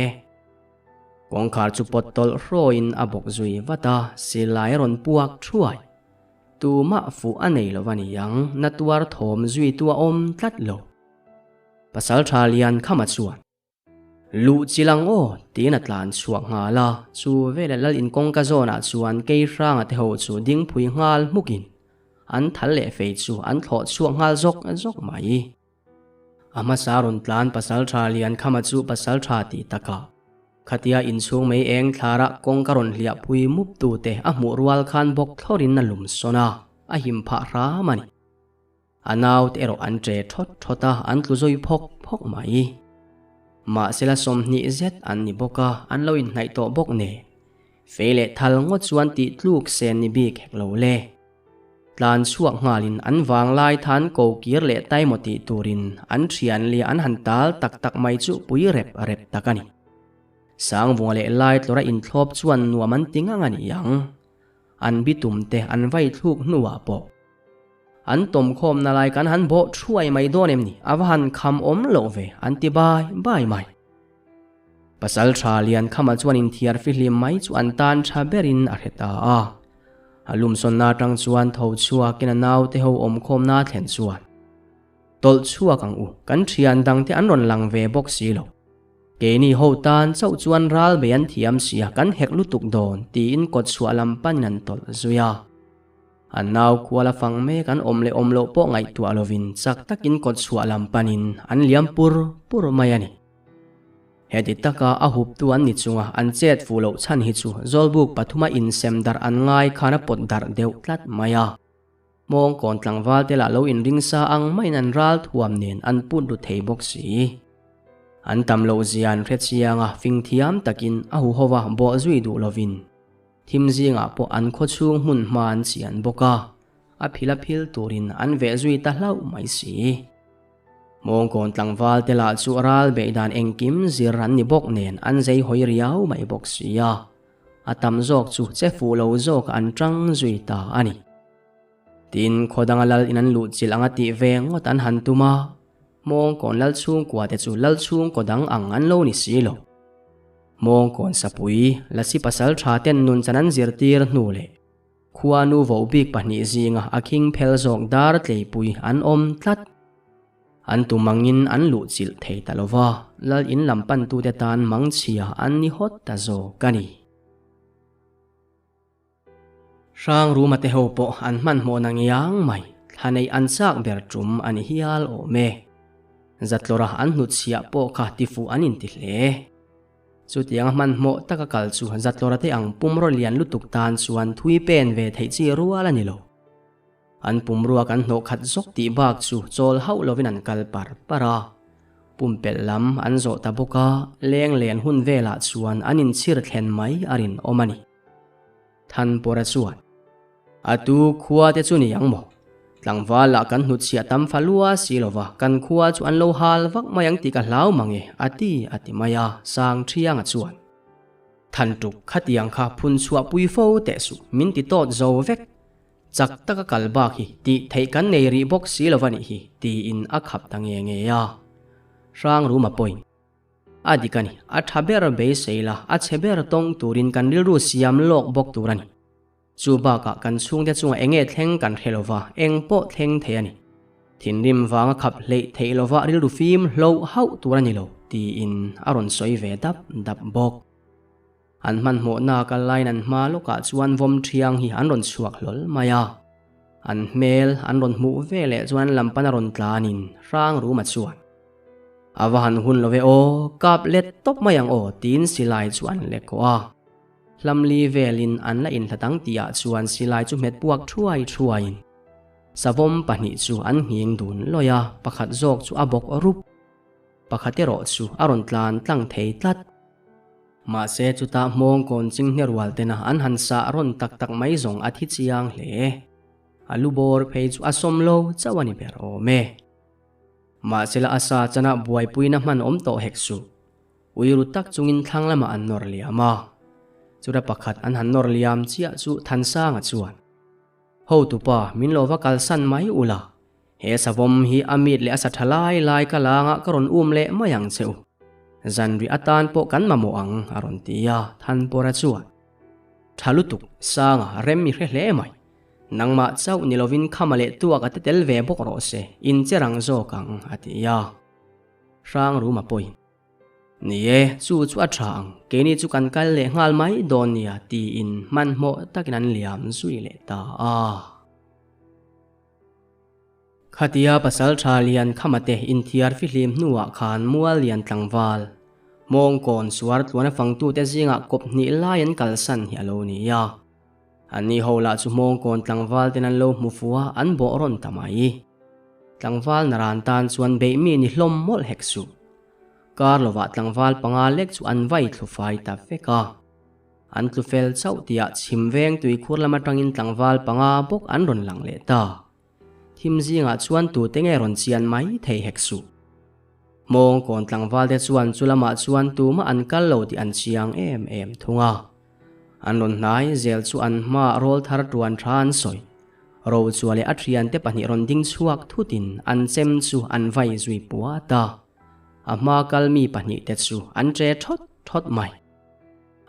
Speaker 1: Kawngkhar chu pawt tawlh hrawiin a bawk zui vat a, silai a rawn puak thuai. Tumah fuh a nei lo a ni ang, na tuar thawm zuitu a awm tlat lo. Pasal tha lian khama chuan. Luh chil ang aw, tiin a tlan chhuak nghal a, chu veleh lal in kawngka zawnah chuan kei hranga te ho chu ding phui nghal hmukin an thal leh fei chu an thlawh chhuak nghal zawk zawk mai. A hmasa rawn tlan pasal tha lian khama chu pasal tha tih takah khatia inchhung mei eng thlara kawngka rawn hliah phui mup tute a hmuh rual khan bawk thlawrin a lum sawn a, a him phah hram a ni. A naute erawh an ṭe ṭhawt ṭhawt a, an tlu zawi phawk phawk mai. Mahsela 20 zet an ni bawk a, an lo inhnaih tawh bawk nen. Fei leh thal ngawt chuan tih tluk sen ni bik hek lo le. Tlan chhuak nghalin an vanglai than ko kir leh taimaw tih turin an ṭhian lia an han tal tak tak mai chu pui rep rep tak a ni. Sangvunga leh Laitlawra inthlawp chuan nuam an ti ngang a ni ang. An bitum te an vai thluk hnuah pawh. An tawmkhawmna lai kan han bawh thuai mai dawn em ni? A va han kham awm loh ve, an ti bai bai mai. Pasal tha lian khama chuan inthiar fihlim mai chu an tan tha berin a hre ta a. A lumsawnna atang chuan tho chhuakin a naute ho awmkhawmna thlen chuan, Tawlh chhuak ang u, kan thian dangte an rawn lang ve bawk si lo. Keini ho tan chauh chuan ral bei an thiam sia, kan hek lutuk dawn, tiin kawt chhuah lam panin an tawlh zui a. A nau kual a fang mek an awm leh awm loh pawh ngaihtuah lovin chak takin kawt chhuah lam panin an liam pur pur mai a ni. Heti taka a huptu an ni chunga an chet fuh loh chhan hi chu Zawlbuk pathuma insem darh an ngai khan a pawt darh deuh tlat mai a. Hmawngkawn tlangval te lah lo inring sa ang maiin an ral thuam nen an put ru thei bawk si. An tam loh zia an hre chiang a, fing thiam takin a huhova bawh zui duh lovin Thim zingah pawh an khawchhung hmun hma an chian bawk a, a phil a phil turin an veh zui ta hlauh mai si. Mawngkawn tlangval te lah chu ral beih dan engkim zir an ni bawk nen an zei hawi riau mai bawk si a, a tam zawk chu che fuh lo zawk an tang zui ta a ni. Tin, khaw danga lal in an luh chilh anga tih ve ngawt an han tum a, Mawngkawn lal chhungkua te chu lal chhungkaw dang ang an lo ni si lo. Mawngkawn sapui, Lasi pasal tha ten nun chan an zirtir hnu leh khuanu vo bik pahnih zinga a khing phel zawk dar tleipui an awm tlat. An tum angin an luh chilh thei ta lova, lal in lam pantute tan mangchhia an ni hawt ta zawk a ni. Hrang Ruma te ho pawh an hmanhmawh na ngiang mai, thla neih an chak ber tum a ni hial awm e. Zatlawra an hnutchhiah pawh kha tifuh an inti hle. Chutianga hmanhmawh taka kal chu Zatlawra te ang pumraw lian lutuk tan chuan thui pen ve theih chi rual a ni lo. An pumrua kan hnawh khat zawk tih bak chu chawl hauh lovin an kal par par a. Pumpelh lam an zawh ta bawk a, leng len hun velah chuan an inchhir thlen mai a rinawm a ni. Thanpawra chuan, A tu khua te chu ni ang maw? Tlangval lah kan hnutchhiah tam fa lua si lova, kan khua chu an lo hal vak mai ang tih ka hlau mang e, a ti a ti mai a, Sangthianga chuan, Thantuk, khatiang kha phun chhuah pui fo teh suh, min ti tawt zo vek. Chak taka kal bak hi tih theih kan nei rih bawk si lova nih hi, tiin a khap ta nge nge a. Hrangruma pawhin. A dik a ni, a tha ber beisei la, a chhe ber tawng turin kan rilru siam lawk bawk tur a ni. Chu bakah kan chhungte chungah eng nge thleng kan hre lova, eng pawh thleng thei a ni. Thinrim vanga khap hleih theih lova rilru fim hloh hauh tur a ni lo, tiin a rawn sawi ve dap dap bawk. An hmanhmawhna kal laiin an hma lawkah chuan vawm thiang hi an rawn chhuak hlawl mai a. An hmel an rawn hmuh veleh chuan lampan a rawn tlanin hrang ruma chuan. A va han hun lo ve aw, kap let tawp mai ang aw tiin silai chu an lek kawh a. Hlamli velin an la inhlat ang tihah chuan silai chu hmet puak thuai thuaiin savawm pahnih chu an nghing dun lawih a, pakhat zawk chu a bawk rup. Pakhat erawh chu a rawn tlan tlang thei tlat. Mahse chutah hmawngkawn chinghne rual tena an han sah rawn tak tak mai zawng a thi chiang hle. A lu bawr phei chu a sawm lo chauh a ni ber awm e. Mahsela a sa chana buaipuina hman awm tawh hek suh. Ui ru tak chungin thlang lamah an nawr liam a. Chura pakhat an han nawr liam chiah chu Thansanga chuan. Hotupa, min lo va kalsan mai ula. He savawm hi a mit leh a sa tha lai lai ka langa ka rawn um leh mai ang che u. Zanriah atan pawh kan mamawh ang, a rawn ti a, Thanpawra chuan. Tha lutuk, Sanga, rem i hre hle mai. Nangmah chauh ni lovin khama leh tuak a te tel ve bawk rawh se, in che rang zawk ang, a ti a. Hrangruma pawhin. Ni e, chu chu a tha ang, keini chu kan kal leh nghal mai dawn nia, tiin hmanhmawh takin an liam zui leh ta a. Khatia pasal tha lian khamate inthiar fihlim hnuah khan mual lian tlangval, mawngkawn suar tluana fangtute zingah kawp hnih lai an kalsan hi a lo ni a. Anni ho lah chu mawngkawn tlangval ten an lo hmu fu a, an bawh rawn ta mai. Tlangval naran tan chuan beih mi ni hlawm mawlh hek suh. Kar lovah tlangval panga lek chu an vai thlu fai ta vek a. An tlu fel chauh tihah chhim veng tuikhur lam atangin tlangval panga bawk an rawn lang leh ta. Thim zingah chuan tute nge rawn chian mai thei hek suh. Hmawngkawn tlangval te chuan chu lamah chuan tumah an kal lo tih an chiang em em thung a. An rawn hnai zel chu an hmaah rawl thar tuan tha an sawi. Rochua leh a thiante pahnih rawn ding chhuak thutin an chem chu an vai zui puat a. A hma kal mi pahnih te chu an che thawt thawt mai.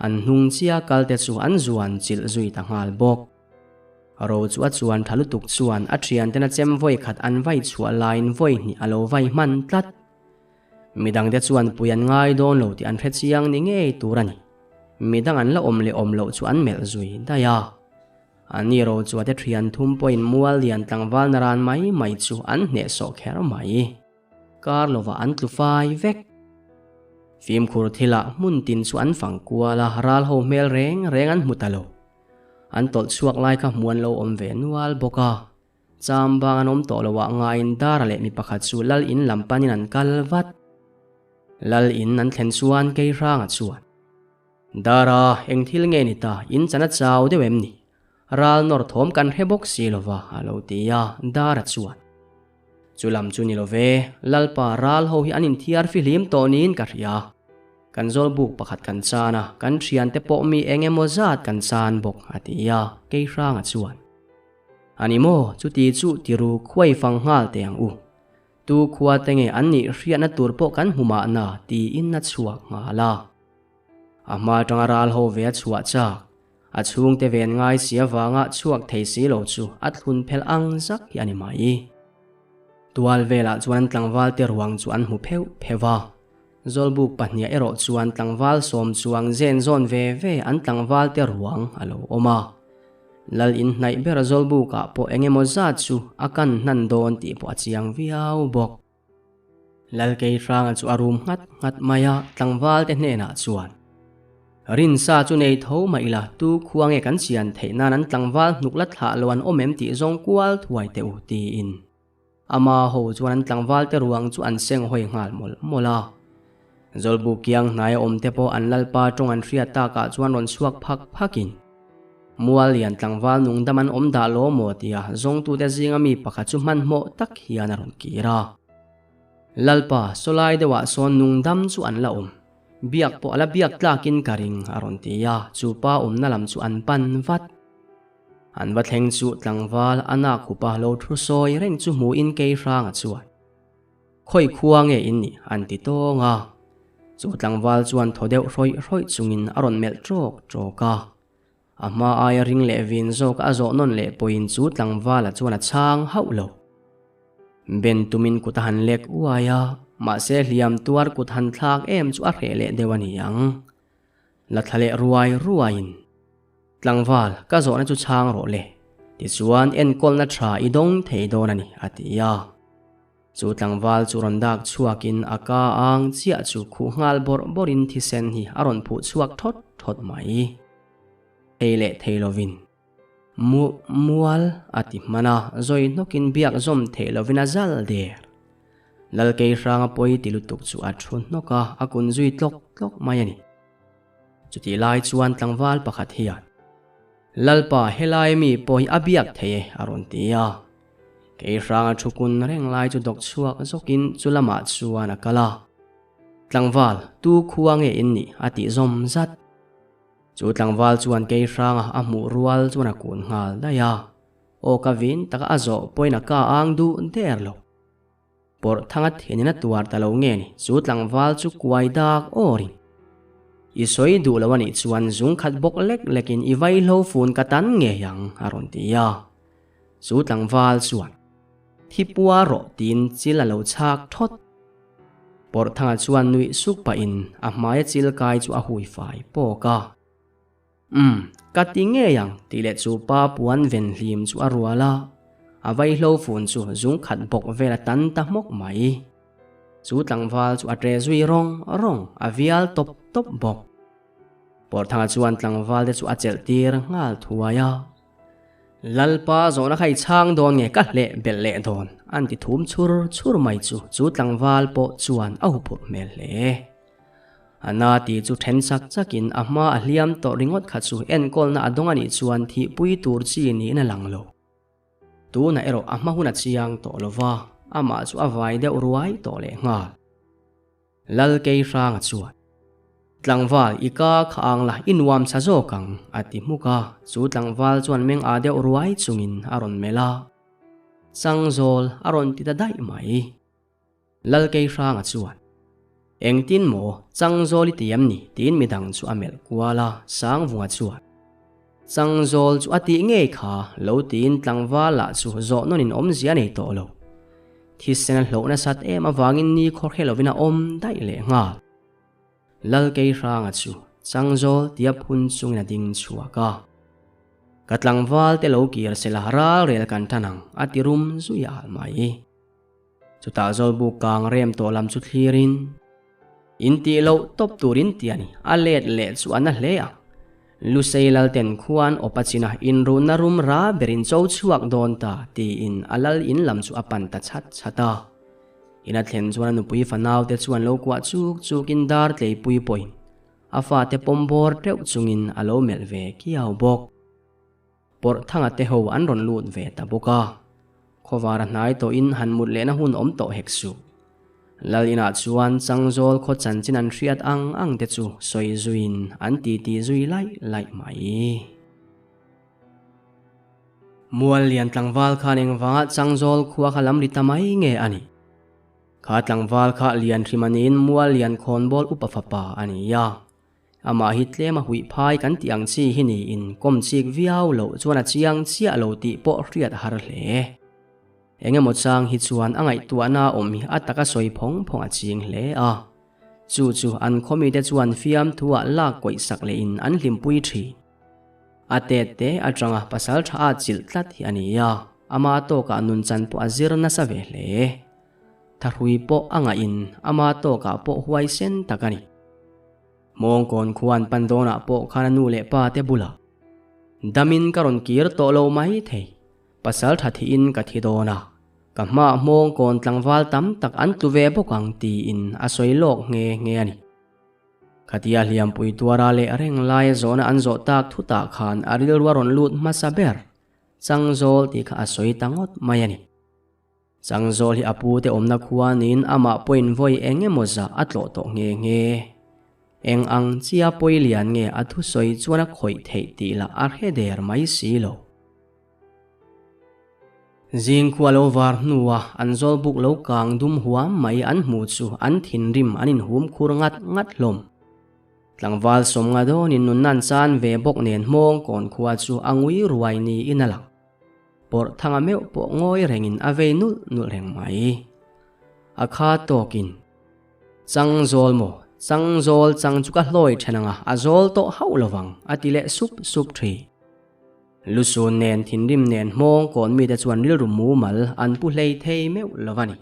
Speaker 1: An hnung chia kal te chu an zuan chilh zui ta nghal bawk. Ro chu a chuan tha lutuk chuan a thiantena chem vawi khat an vai chhuah laiin vawi hnih a lo vai hman tlat. Midangte chuan pui an ngai dawn lo tih an hre chiang ni ngei tur a ni. Midang an la awm leh awm loh chu an melh zui daih a. Ani ro chu a te thian thum pawhin mual lian tlangval naran mai mai chu an hnehsawh kher mai. Kar lovah an tlu fai vek. Fimkhur thilah hmun tin chu an fang kual a, ral ho hmel reng reng an hmu ta lo. An tawlh chhuak lai kha hmuan lo awm ve nual bawk a. Cham bang an awm tawh lo ah ngaiin Dara leh mi pakhat chu Lal in lam panin an kal vat. Lal in an thlen chuan Keihranga chuan, Dara, eng thil nge ni ta, in chan a chau deuh em ni? Ral nawr thawm kan hre bawk si lo va, a lo ti a, Dara chuan, Chu lam chu ni lo ve, Lalpa ral ho hi an inthiar fihlim tawh niin ka hria. Kan zawlbuk pakhat kan chan a, kan thiante pawh mi eng emaw zat kan chan bawk, a ti a, Keihranga chuan, A ni maw, chuti chu tiru khuai fang nghal teh ang u. Tu khua te nge an nih hriatna tur pawh kan hmu mahna, tiin a chhuak nghal a. A hma atanga ral ho ve a chhuah chak, a chhungte ven ngai si avanga chhuak thei si lo chu a thlun phelh ang zak hi a ni mai. Tual velah chuan an tlangval te ruang chu an hmu pheuh pheuh a. Zawlbuk pahniah erawh chuan tlangval sawm chuang zen zawn ve ve an tlangval te ruang a lo awm a. Lal in hnaih ber Zawlbukah pawh eng emaw zat chu a kan hnan dawn tih pawh a chiang viau bawk. Lalkeihranga chu a rum nghat nghat mai a, tlangval te hnenah chuan, Rinsa chu nei tho mah ila, tu khua nge kan chian theih nan an tlangval hnuk la thlah lo an awm em tih zawng kual thuai teh u, tiin. Ama ho chuan an tlangval te ruang chu an seng hawi nghal mawlh mawlh a. Zawlbuk kiang hnaia awm te pawh an lalpa tawng an hriat takah chuan rawn chhuak phak phakin, Mual lian tlangval nungdam an awm dah law maw tia zawngtute zinga mi pakhat chu hmanhmawh tak hian a rawn kir a. Lalpa, sawlai deuhah sawn nungdam chu an la awm. Biak pawh a la biak tlakin ka ring, a rawn ti a, chu pa awmna lam chu an pan vat. An va thleng chu tlangval a nak hupa lo thu sawi reng chu hmuhin Keihranga chuan, Khawi khua nge in nih? an ti tawng a. Chu tlangval chuan thaw deuh hrawih hrawih chungin a rawn melh ṭawk ṭawk a. A hma aia ring leh vin zawk a zawh nawn leh pawhin chu tlangvala chuan a chhang hauh lo. Ben tumin kut a han lek uai a, mahse hliam tuar kut han thlak em chu a hreh leh deuh a ni ang. La thla leh ruai ruaiin, Tlangval, ka zawhna chu chhang rawh le, tichuan enkawlna tha i dawng thei dawn a ni, a ti a. Chu tlangval chu rawn dak chhuakin a ka ang chiah chu khuh nghal bawrh bawrhin thisen hi a rawn phuh chhuak thawt thawt mai. Thei leh thei lovin mu mual a ti hman a, zawi hnawkin biak zawm theih lovin a zal der. Lalkei hranga pawi ti lutuk chu a thu hnawk a, a kun zui tlawk tlawk mai a ni. Chutih lai chuan tlangval pakhat hian, Lalpa helai mi pawh hi a biak thei e a rawn ti a. Kei hranga thu kun reng lai chu dawk chhuak zawkin chu lamah chuan a kal a. Tlangval, tu khua nge in nih? a tih zawm zat. Chu tlangval chuan kei hranga a hmuh rual chuan a kun nghal daih a. Aw ka vin taka a zawh pawhin a ka ang duh der lo. Pawrh thanga thinin a tuar ta lo nge ni chu tlangval chu kuai dak awrin. I sawi duh lo a nih chuan zung khat bawk lek lekin i vaihlo fun ka tan ngei ang a rawn ti a. Chu tlangval chuan thi pua rawh tiin chil a lo chhak thawt. Pawrh thanga chuan nuih suk pahin a hmaia chil kai chu a hui fai pawk a. Umm, ka ti ngei ang tih leh chu pa puan ven hlim chu a rual a, a vaihlo fun chu zung khat bawk vel a tan ta hmawk mai. Chu tlangval chu a ṭe zui rawng rawng, a vial tawp tawp bawk. Pawrthanga chuan tlangval te chu a chelh tir nghal thuai a. Lalpa zawhna kha i chhang dawn nge ka hleh belh leh dawn an ti thum chhur chhur mai chu chu tlangval pawh chuan a huphurh hmel hle. A na tih chu then chak chakin a hma a hliam tawh ringawt kha chu enkawlna a dawng a nih chuan thihpui tur chi niin a lang lo. Tunah erawh a hma hun a chiang tawh lo va, amah chu a vai deuh ruai tawh leh nghal. Lal Keihranga chuan, Tlangval i ka kha ang la i nuam sa zawk ang, a ti hmuk a, chu tlangval chuan meng a deuh ruai chungin a rawn melh a. Changzawl a rawn ti ta daih mai. Lalkeihranga chuan, Engtin maw Changzawl i ti em ni? tiin midang chu a melh kual a, Sangvunga chuan, Changzawl chu a tih ngei kha lo tiin tlangval lah chu zawh nawnin awmzia a nei tawh lo. Thisen a hlauh nasat em avangin ni khawrhe lovin a awm daih leh nghal. Lalkeihranga chu Changzawl tia phun chungin a ding chhuak a. Ka tlangval te lo kir sela ral rel kan tan ang a ti rum zui al mai. Chutah Zawlbuk kang rem tawh lam chu thlirin, In tih loh tawp turin ti a ni, a let leh chu a na hle ang. Lusei Lalten khuan awpa china inruhna rum ra berin cho chhuak dawn ta tiin a lal in lam chu a pan ta chhat chhat a. In a thlen chuan a nupui fanaute chuan lo kuah chuk chukin dar tleipui pawhin a fate pawm bawr teuh chungin a lo melh ve kiau bawk. Pawrh thanga te ho an rawn lut ve ta bawk a, khawvar a hnai tawhin han mut lehna hun awm tawh hek suh. Lal inah chuan Changzawl khaw chanchin an hriat ang ang te chu sawi zuiin an titi zui laih laih mai. Mual lian tlangval khan engvangah Changzawl khua kha lam ri ta mai nge a nih? Kha tlangval kha lian hrim a niin Mual lian khawnbawl upa fapa a ni a. Amah hi tlem a huih phai kan tih ang chi hi niin kawm chik viau loh chuan a chiang chiah lo tih pawh hriat a har hle. Eng emaw chang hi chuan a ngaihtuahna awm hi a taka sawi phawng phawng a ching hle a. Chu chu an khawmite chuan fiamthuah lak kawih sak lehin an hlimpui thin. A tet te atanga pasal tha a chilh tlat hi a ni a, ama tawkah nunchan pawh a zir nasa ve hle. Thahrui pawh a ngahin ama tawkah pawh huaisen tak a ni. Mawngkawn khuan pan dawnah pawh khan a nu leh pa te bulah, Damin ka rawn kir tawh lo mai thei, pasal tha thihin ka thi dawn a, ka hmaah mawngkawn tlangval tam tak an tlu ve bawk ang tiin a sawi lawk nghe nghe a ni. Khatia hliampui tuara leh reng laia zawhna an zawh tak thutah khan a rilru a rawn lut hmasa ber, Changzawl tih kha a sawi ta ngawt mai a ni. Changzawl hi a pute awmna khua niin amah pawhin vawi eng emaw zah a tlawh tawh nghe nghe. Eng ang chia pawi lian nge a thusawi chuan a khawih theih tih lah a hre der mai si lo. Zing khua lo var hnua an zawlbuk lo kang dum huam mai an hmuh chu an thinrim an inhum khur ngat ngat hlawm. Tlangval sawmnga dawnin nunna an chan ve bawk nen hmawng kawn khua chu a ngui ruai niin a lang. Pawrh thanga meuh pawh ngawi rengin a vei nulh nulh reng mai. A kha tawkin, Chang zawl maw? Chang zawl chang chu ka hlawi then anga a zawl tawh hauh lovang, a ti leh sup sup thin. Lusun nen thinrim nen hmawng kawn mite chuan rilru mumal an pu hlei thei meuh lo a ni.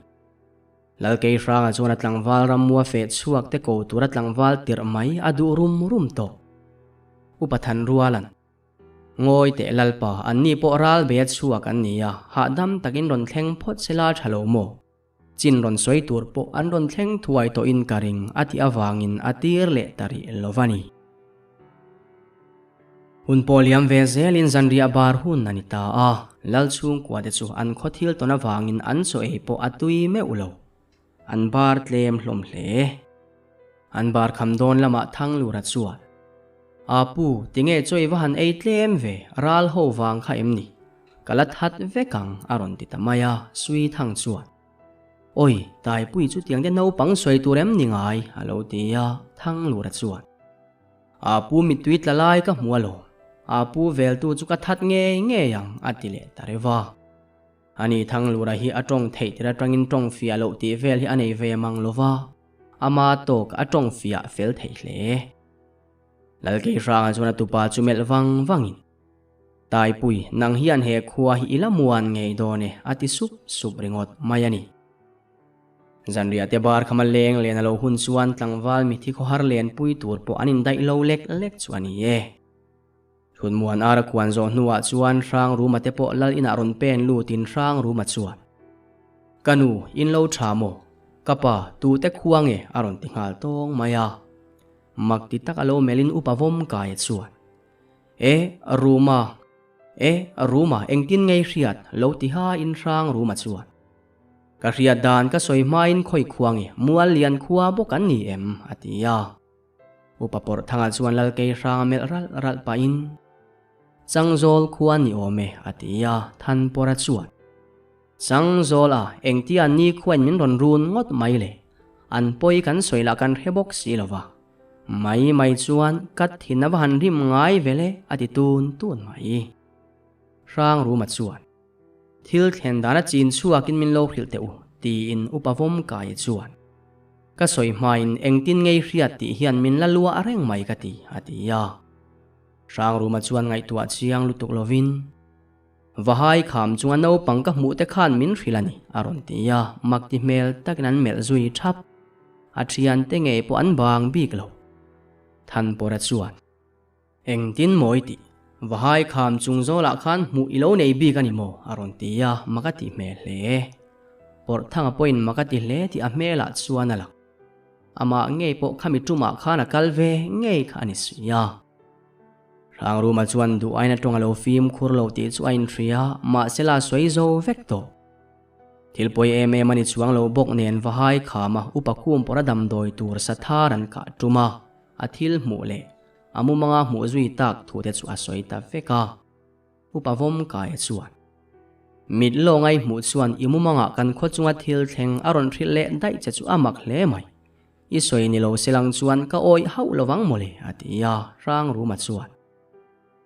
Speaker 1: Lalkeihranga chuan a tlangval rammua feh chhuak te ko tura tlangval tirh mai a duh rum rum tawh. Upa Thanrualan. Ngawi teh Lalpa, anni pawh ral bei a chhuak an ni a, hahdam takin rawn thleng phawt se la tha lo maw? Chin rawn sawi tur pawh an rawn thleng thuai tawhin ka ring a tih avangin a tir leh ta rih lo va ni. Hun pawh liam ve zelin zanriah bar hun a ni ta a, Lal chhungkua te chu an khaw thil tawn avangin an chaw ei pawh a tui meuh lo. An bar tlem hlawm hle. An bar kham dawn lamah Thanglura chuan, A pu, tinge chawi va han ei tlem ve, ral ho vang kha em ni? Ka la that vek ang a rawn ti ta mai a, Suithang chuan. Awi, Taipui chu tiang te naupang sawi tur em ni ngai? a lo ti a, Thanglura chuan. A pu mittui tla lai ka hmu alawm, a pu veltu chu ka that ngei ngei ang a ti leh ta reuh a. Ani Thanglura hi a tawng theih tir atangin tawng fiah loh tih vel hi a nei ve mang lo va, ama tawk a tawng fiah fel thei hle. Lalkeihranga chuan a tupa chu melh vang vangin, Taipui, nang hian he khua hi i la muan ngei dawn e a ti sup sup ringawt mai a ni. Zanriah te bar khama leng len a lo hun chuan tlangval mithi khawhar lenpui tur pawh an indaih lo lek lek chu a ni e. Thutmuan ar a kuan zawh hnuah chuan Hrang Ruma te pawh lal inah rawn pen lutin Hrang Ruma chuan, Ka nu, in lo tha maw? Ka pa, tute khua nge? a rawn ti nghal tawng mai a. Mak ti tak a lo melhin upa vawm kai chuan, E, Ruma, e, Ruma, engtin ngei hriat? lo ti hain Hrang Ruma chuan, Ka hriat dan ka sawi hmain khawi khua nge mual lian khua bawk an ni em? a ti a. Upa pawrh thangah chuan Lalkei hrang a melh ralh ralh pahin, Changzawl khua ni awm e, a ti a, Thanpawra chuan, Changzawl a, engtia ni khuain min rawn run ngawt mai le? An pawi kan sawi lah kan hre bawk si lo va. Mai mai chuan ka thin a va han rim ngai vel e, a ti tun tun mai. Hrang Ruma chuan. Thil thlen dana chin chhuakin min lo hrilh teh u, tiin Upa Vawmkaia chuan, Ka sawi hmain engtin ngei hriat tih hian min la luah reng mai ka ti, a ti a. Hrangruma chuan ngaihtuah chiang lutuk lovin, Vahai kham chunga naupang ka hmuh te khan min hrilh a ni, a rawn ti a, mak ti hmel takin an melh zui thap. A thiante ngei pawh an bang bik lo. Thanpawra chuan. Engtin maw i tih? Vahai kham chung zawlah khan hmuh i lo nei bik a ni maw? a rawn ti a, mak a tih hmel hle. Pawrhthanga pawhin mak a ti hle tih a hmelah chuan a lang. Amah ngei pawh khami tumah khan a kal ve ngei kha a ni si a. Hrangruma chuan duh aina tawng a lo fimkhur lo tih chu a inhria, mahsela a sawi zo vek tawh. Thil pawi em em a ni chuang lo bawk nen Vahai khama upa khum pawrh a damdawi tur sathar an kah tum a, a thil hmuh leh A mumanga hmuh zui tak thu te chu a sawi ta vek a. Upa Vawmkaia chuan, Mit lawngai hmuh chuan i mumangah kan khaw chunga thil thleng a rawn hrilh leh daih che chu a mak hle mai. I sawi ni lo silang chuan ka awih hauh lovang mawle, a ti a, Hrangruma chuan,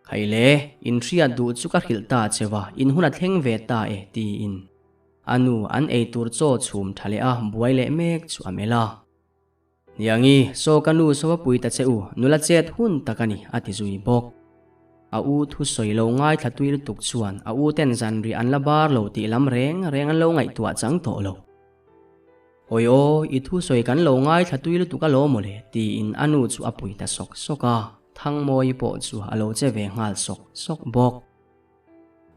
Speaker 1: Khaile, in hriat duh chu ka hrilh ta che va, in hun a thleng ve ta e, tiin a nu an ei tur chaw chhum tha leh a buai leh mek chu a melh a. Niangi, saw ka nu saw a pui ta che u, nula chet hun tak a ni, a ti zui bawk. A u thu sawi lo ngaithla tui lutuk chuan a u ten zanriah an la bar lo tih lam reng reng an lo ngaihtuah chang tawh lo. Awi aw, i thu sawi kan lo ngaithla tui lutuk alawm mawle, tiin a nu chu a pui ta sawk sawk a, Thangmawi pawh chu a lo che ve nghal sawk sawk bawk.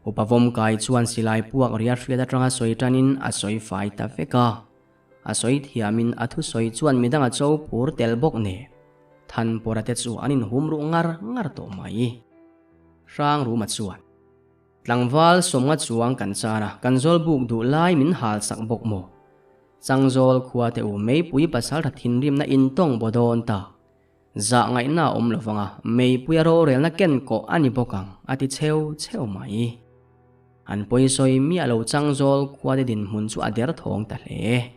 Speaker 1: Upa Vawmkai chuan silai puak ria hriat atanga sawi tanin a sawi fai ta vek a. A sawi thiamin a thusawi chuan midang a cho phur tel bawk nen Thanpawra te chu an inhum ruh ngar ngar tawh mai. Hrangruma chuan, Tlangval sawmnga chuang kan char a, kan zawl buk duh lai min hal sak bawk maw? Changzawl khua te u meipui pasaltha thinrimna intawng baw dawn ta. Zah ngaihna a awm lovang a, meipuia rorelna ken kawh a ni bawk ang, a ti cheu cheu mai. An pawisawi miah lo changzawl khuate dinhmun chu a derthawng ta hle.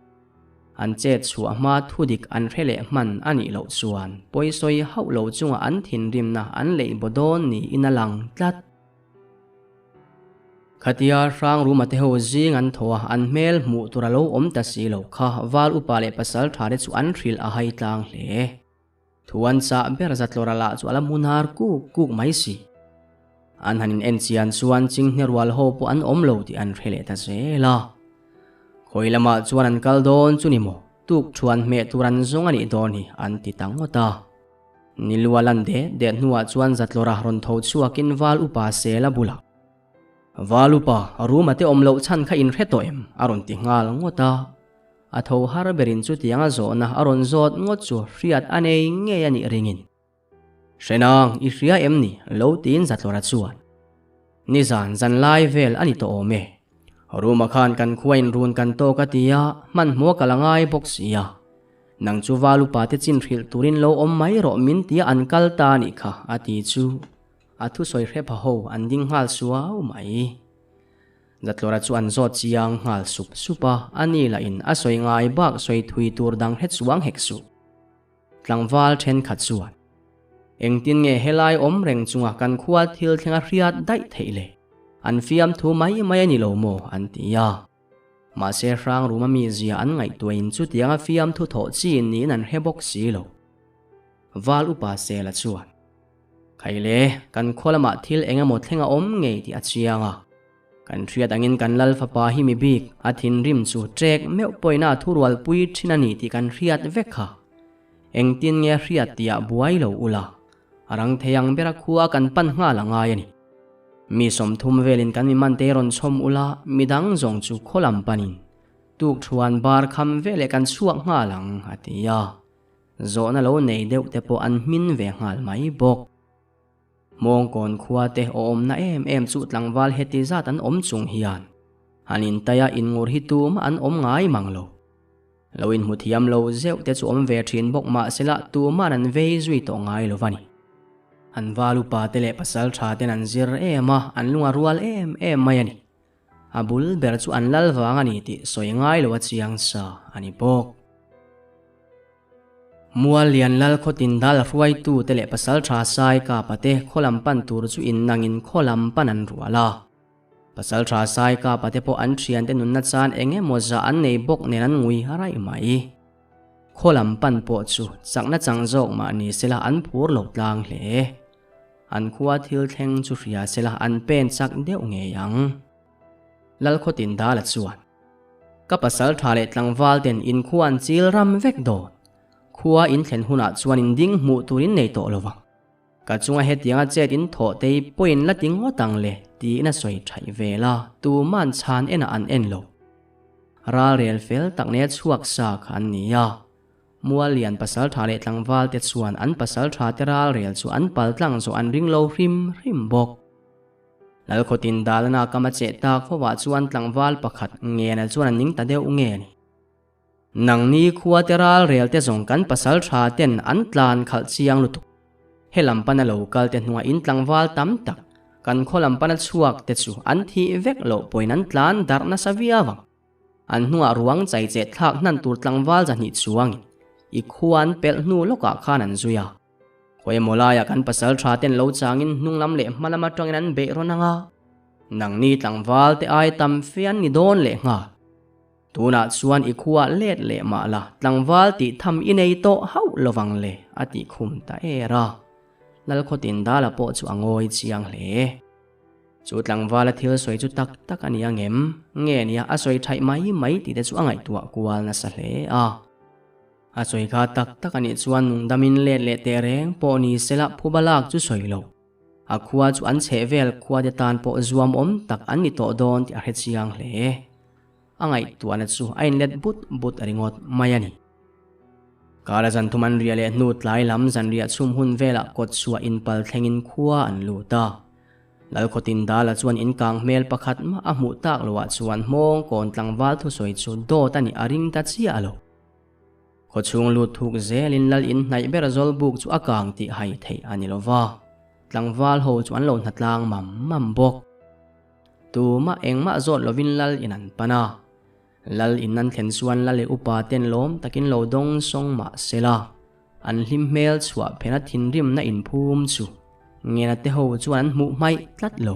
Speaker 1: An chet chhuah hma thudik an hre leh hman a nih loh chuan pawisawi hauh lo chunga an thinrimna an leih baw dawn niin a lang tlat. Khatia Hrangruma te ho zing an thaw a, an hmel hmuh tur a lo awm ta si lo kha Val upa leh pasal tha te chu an hrilh a hai tlang hle. Thu an chah ber zatlawr a lah chu a la munar kuk kuk mai si. An han in en chian chuan chinghne rual ho pawh an awm lo tih an hre leh ta zel a. Khawi lamah chuan an kal dawn chu ni maw, tuk thuan hmeh tur an zawng a nih dawn hi an ti ta ngawt a. Nilua lan det det hnuah chuan Zatlawra rawn tho chhuakin Val upa sel a bulah, Val upa, room a te awm loh chhan kha in hre tawh em? a rawn ti nghal ngawt a. A tho har berin chutianga zawhna a rawn zawt ngawt chu hriat a nei ngei a nih ringin, Hrenang, i hria em ni? lo tiin Zatlawra chuan, Nizan zanlai vel a ni tawh awm e. Room-a khan kan khuain run kan tawk a ti a, hmanhmawh ka la ngai bawk si a. Nang chu val upa te chin hrilh turin lo awm mai rawh min tia an kal ta a nih kha, a ti chu. A thusawi hrep ha ho an ding nghal suau mai. Zatlawra chu an zawt chiang nghal sup sup a, a ni lah in a sawi ngai bak sawi thui tur dang hre chuang hek suh. Tlangval thenkhat chuan, Engtin nge helai awm reng chunga kan khua thil thleng a hriat daih theih le? An fiamthu mai mai a ni lo maw? an ti a. Mahse hrang ruma mizia an ngaihtuahin chutianga fiamthu thawh chi niin an hre bawk si lo. Val upa Sela chuan, Khaile, kan khaw lamah thil eng emaw thleng a awm ngei tih a chiang a. Kan hriat angin kan Lal fapa hi mi bik, a thinrim chu ṭek meuh pawhin a thurualpui ṭhin a ni tih kan hriat vek kha. Engtin nge hriat tihah buai lo ula, a rang thei ang bera khua kan pan nghal a ngai a ni. Mi 30 velin kan mi mante rawn chhawm ula, midang zawng chu khaw lam panin tuk thuan bar kham veleh kan chhuak nghal ang, a ti a. Zawhna lo nei deuh te pawh an hmin ve nghal mai bawk. Mawngkawn khua te awmna em em chu tlangval heti zat an awm chung hian han intaia inngur hi tumah an awm ngai mang lo. Lo inhmu thiam lo zeuh te chu awm ve thin bawk mah sela tuman an vei zui tawh ngai lo va ni. An val upa te leh pasal tha ten an zir em a, an lung a rual em em mai a ni. A bul ber chu an lal vang a ni tih sawi ngai lo a chiang sa a ni bawk. Mual lian lal khawtin dal hruaitu te leh pasal tha sai kapa te khaw lam pan tur chu in nangin khaw lam pan an rual a. Pasal tha sai kapa te pawh an thian te nunna chan eng emaw zah an nei bawk nen an ngui raih mai. Khaw lam pan pawh chu chakna chang zawk mah ni sela an phur lo tlang hle. An khua thil thleng chu hria sela an pen chak deuh ngei ang. Lal khawtin dala chuan. Ka pasal tha leh tlangval ten in khua an chil ram vek dawn. Khua in thlen hunah chuan in ding hmuh tur in nei tawh lo vang. Ka chunga hetianga chet in thawh tei pawhin la ti ngawt ang le tiin a sawi thaih vel a, tuman chhan enah an en lo. Ral rel fel tak nei a chhuak sa kha an ni a. Mual lian pasal tha leh tlangval te chuan an pasal tha te ral rel chu an pal tlang zawh an ring lo hrim hrim bawk. Lalkhawtin Dalana kam a cheh tak fovah chuan tlangval pakhat Ngena chuan a ning ta deuh nge ni. Nangni khua te ral rel te zawng kan pasal tha ten an tlan khalh chiang lutuk. He lam pana lo kal te hnuah in tlangval tam tak kan khaw lam pana chhuak te chu an thih vek loh pawhin an tlan darh nasa viau ang. An hnuah ruang chai chet thlak hnan tur tlangval 200 chuangin i khua an pelh hnu lawkah khan an zui a. Khawi emaw laiah kan pasal tha ten lo changin hnung lam leh hma lam atangin an beih rawn ang a, nangni tlangval te ai tam fe an ni dawn leh nghal. Tunah chuan i khuah let leh mah la, tlangval tih tham i nei tawh hauh lovang le, a tih khum ta er a. Lalkhawtin Dala pawh chu a ngawi chiang hle. Chu tlangvala thil sawi chu tak tak a ni ang em? Nge nia a sawi thaih mai mai tih te chu a ngaihtuah kual nasa hle a. A sawi kha tak tak a nih chuan nungdamin let leh teh reng pawh ni sela phuba lak chu sawi lo. A khua chu an chheh vel khua te tan pawh zuam awm tak an ni tawh dawn tih a hre chiang hle. A ngaihtuahna chu a inlet but but ringawt mai a ni. Kara zan thum an riah leh hnu tlai lam zanriah chhum hun velah kawt chhuah inpal thlengin khua an lut a. Lalkhawtin Dala chuan inkang hmel pakhat mah a hmuh tak loah chuan hmawng kawn tlangval thusawi chu dawt a nih a ring ta chiah lo. Khawchhung lut thuk zelin lal in hnaih ber zawl buk chu a kang tih hai theih a ni lo va, tlangval ho chu an lo hna tlang mam mam bawk. Tumah engmah zawt lovin lal in an pan a, lal in an thlen chuan lal leh upa ten lawm takin lo dawng sawng mah sela, an hlim hmel chhuah phena thinrimna inphum chu ngena te ho chuan an hmuh hmaih tlat lo.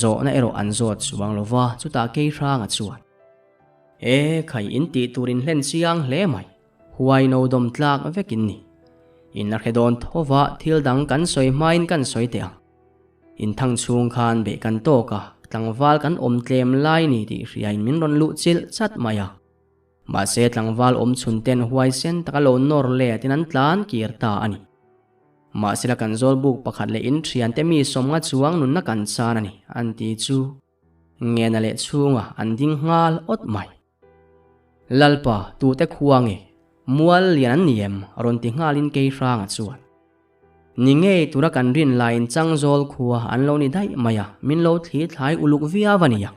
Speaker 1: Zawhna erawh an zawt chuang lo va, chutah kei hranga chuan. E khai in tih tur in hlen chiang hle mai, huai no dawm tlak vek in ni. In la hre dawn tho va, thil dang kan sawi hmain kan sawi teh ang. In thang chhung khan beh kan tawk a, tlangval kan awm tlem lai ni tih hriain min rawn luh chilh chat mai a. Mahse tlangval awm chhun ten huai sen taka lo nawr let in an tlan kir ta a ni. Mahsela kan zawl buk pakhat leh in thian te mi 50 chuang nunna kan chan a ni, an ti chu. Ngena leh chhunga an ding nghal awt mai. Lalpa tute khua nge, mual lian an ni em rawn ti nghalin kei hranga chuan. Ni ngei tura kan rin laiin changzawl khua an lo ni daih mai a, min lo thli thlai uluk viau a nia.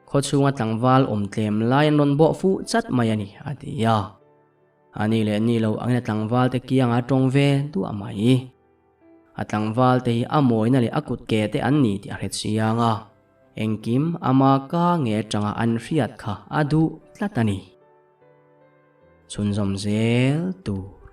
Speaker 1: Khaw chhunga tlangval awm tlem lai an rawn bawh fuh chat mai a ni, a ti a. Ani leh ni lo angin a tlangval te kianga tawng ve duah mai. A tlangval te hi a mawina leh a kut ke te an ni tih a hre chiang a. Engkim ama ka nge atanga an hriat kha a duh tlat a ni. Chhunzawm zel tur.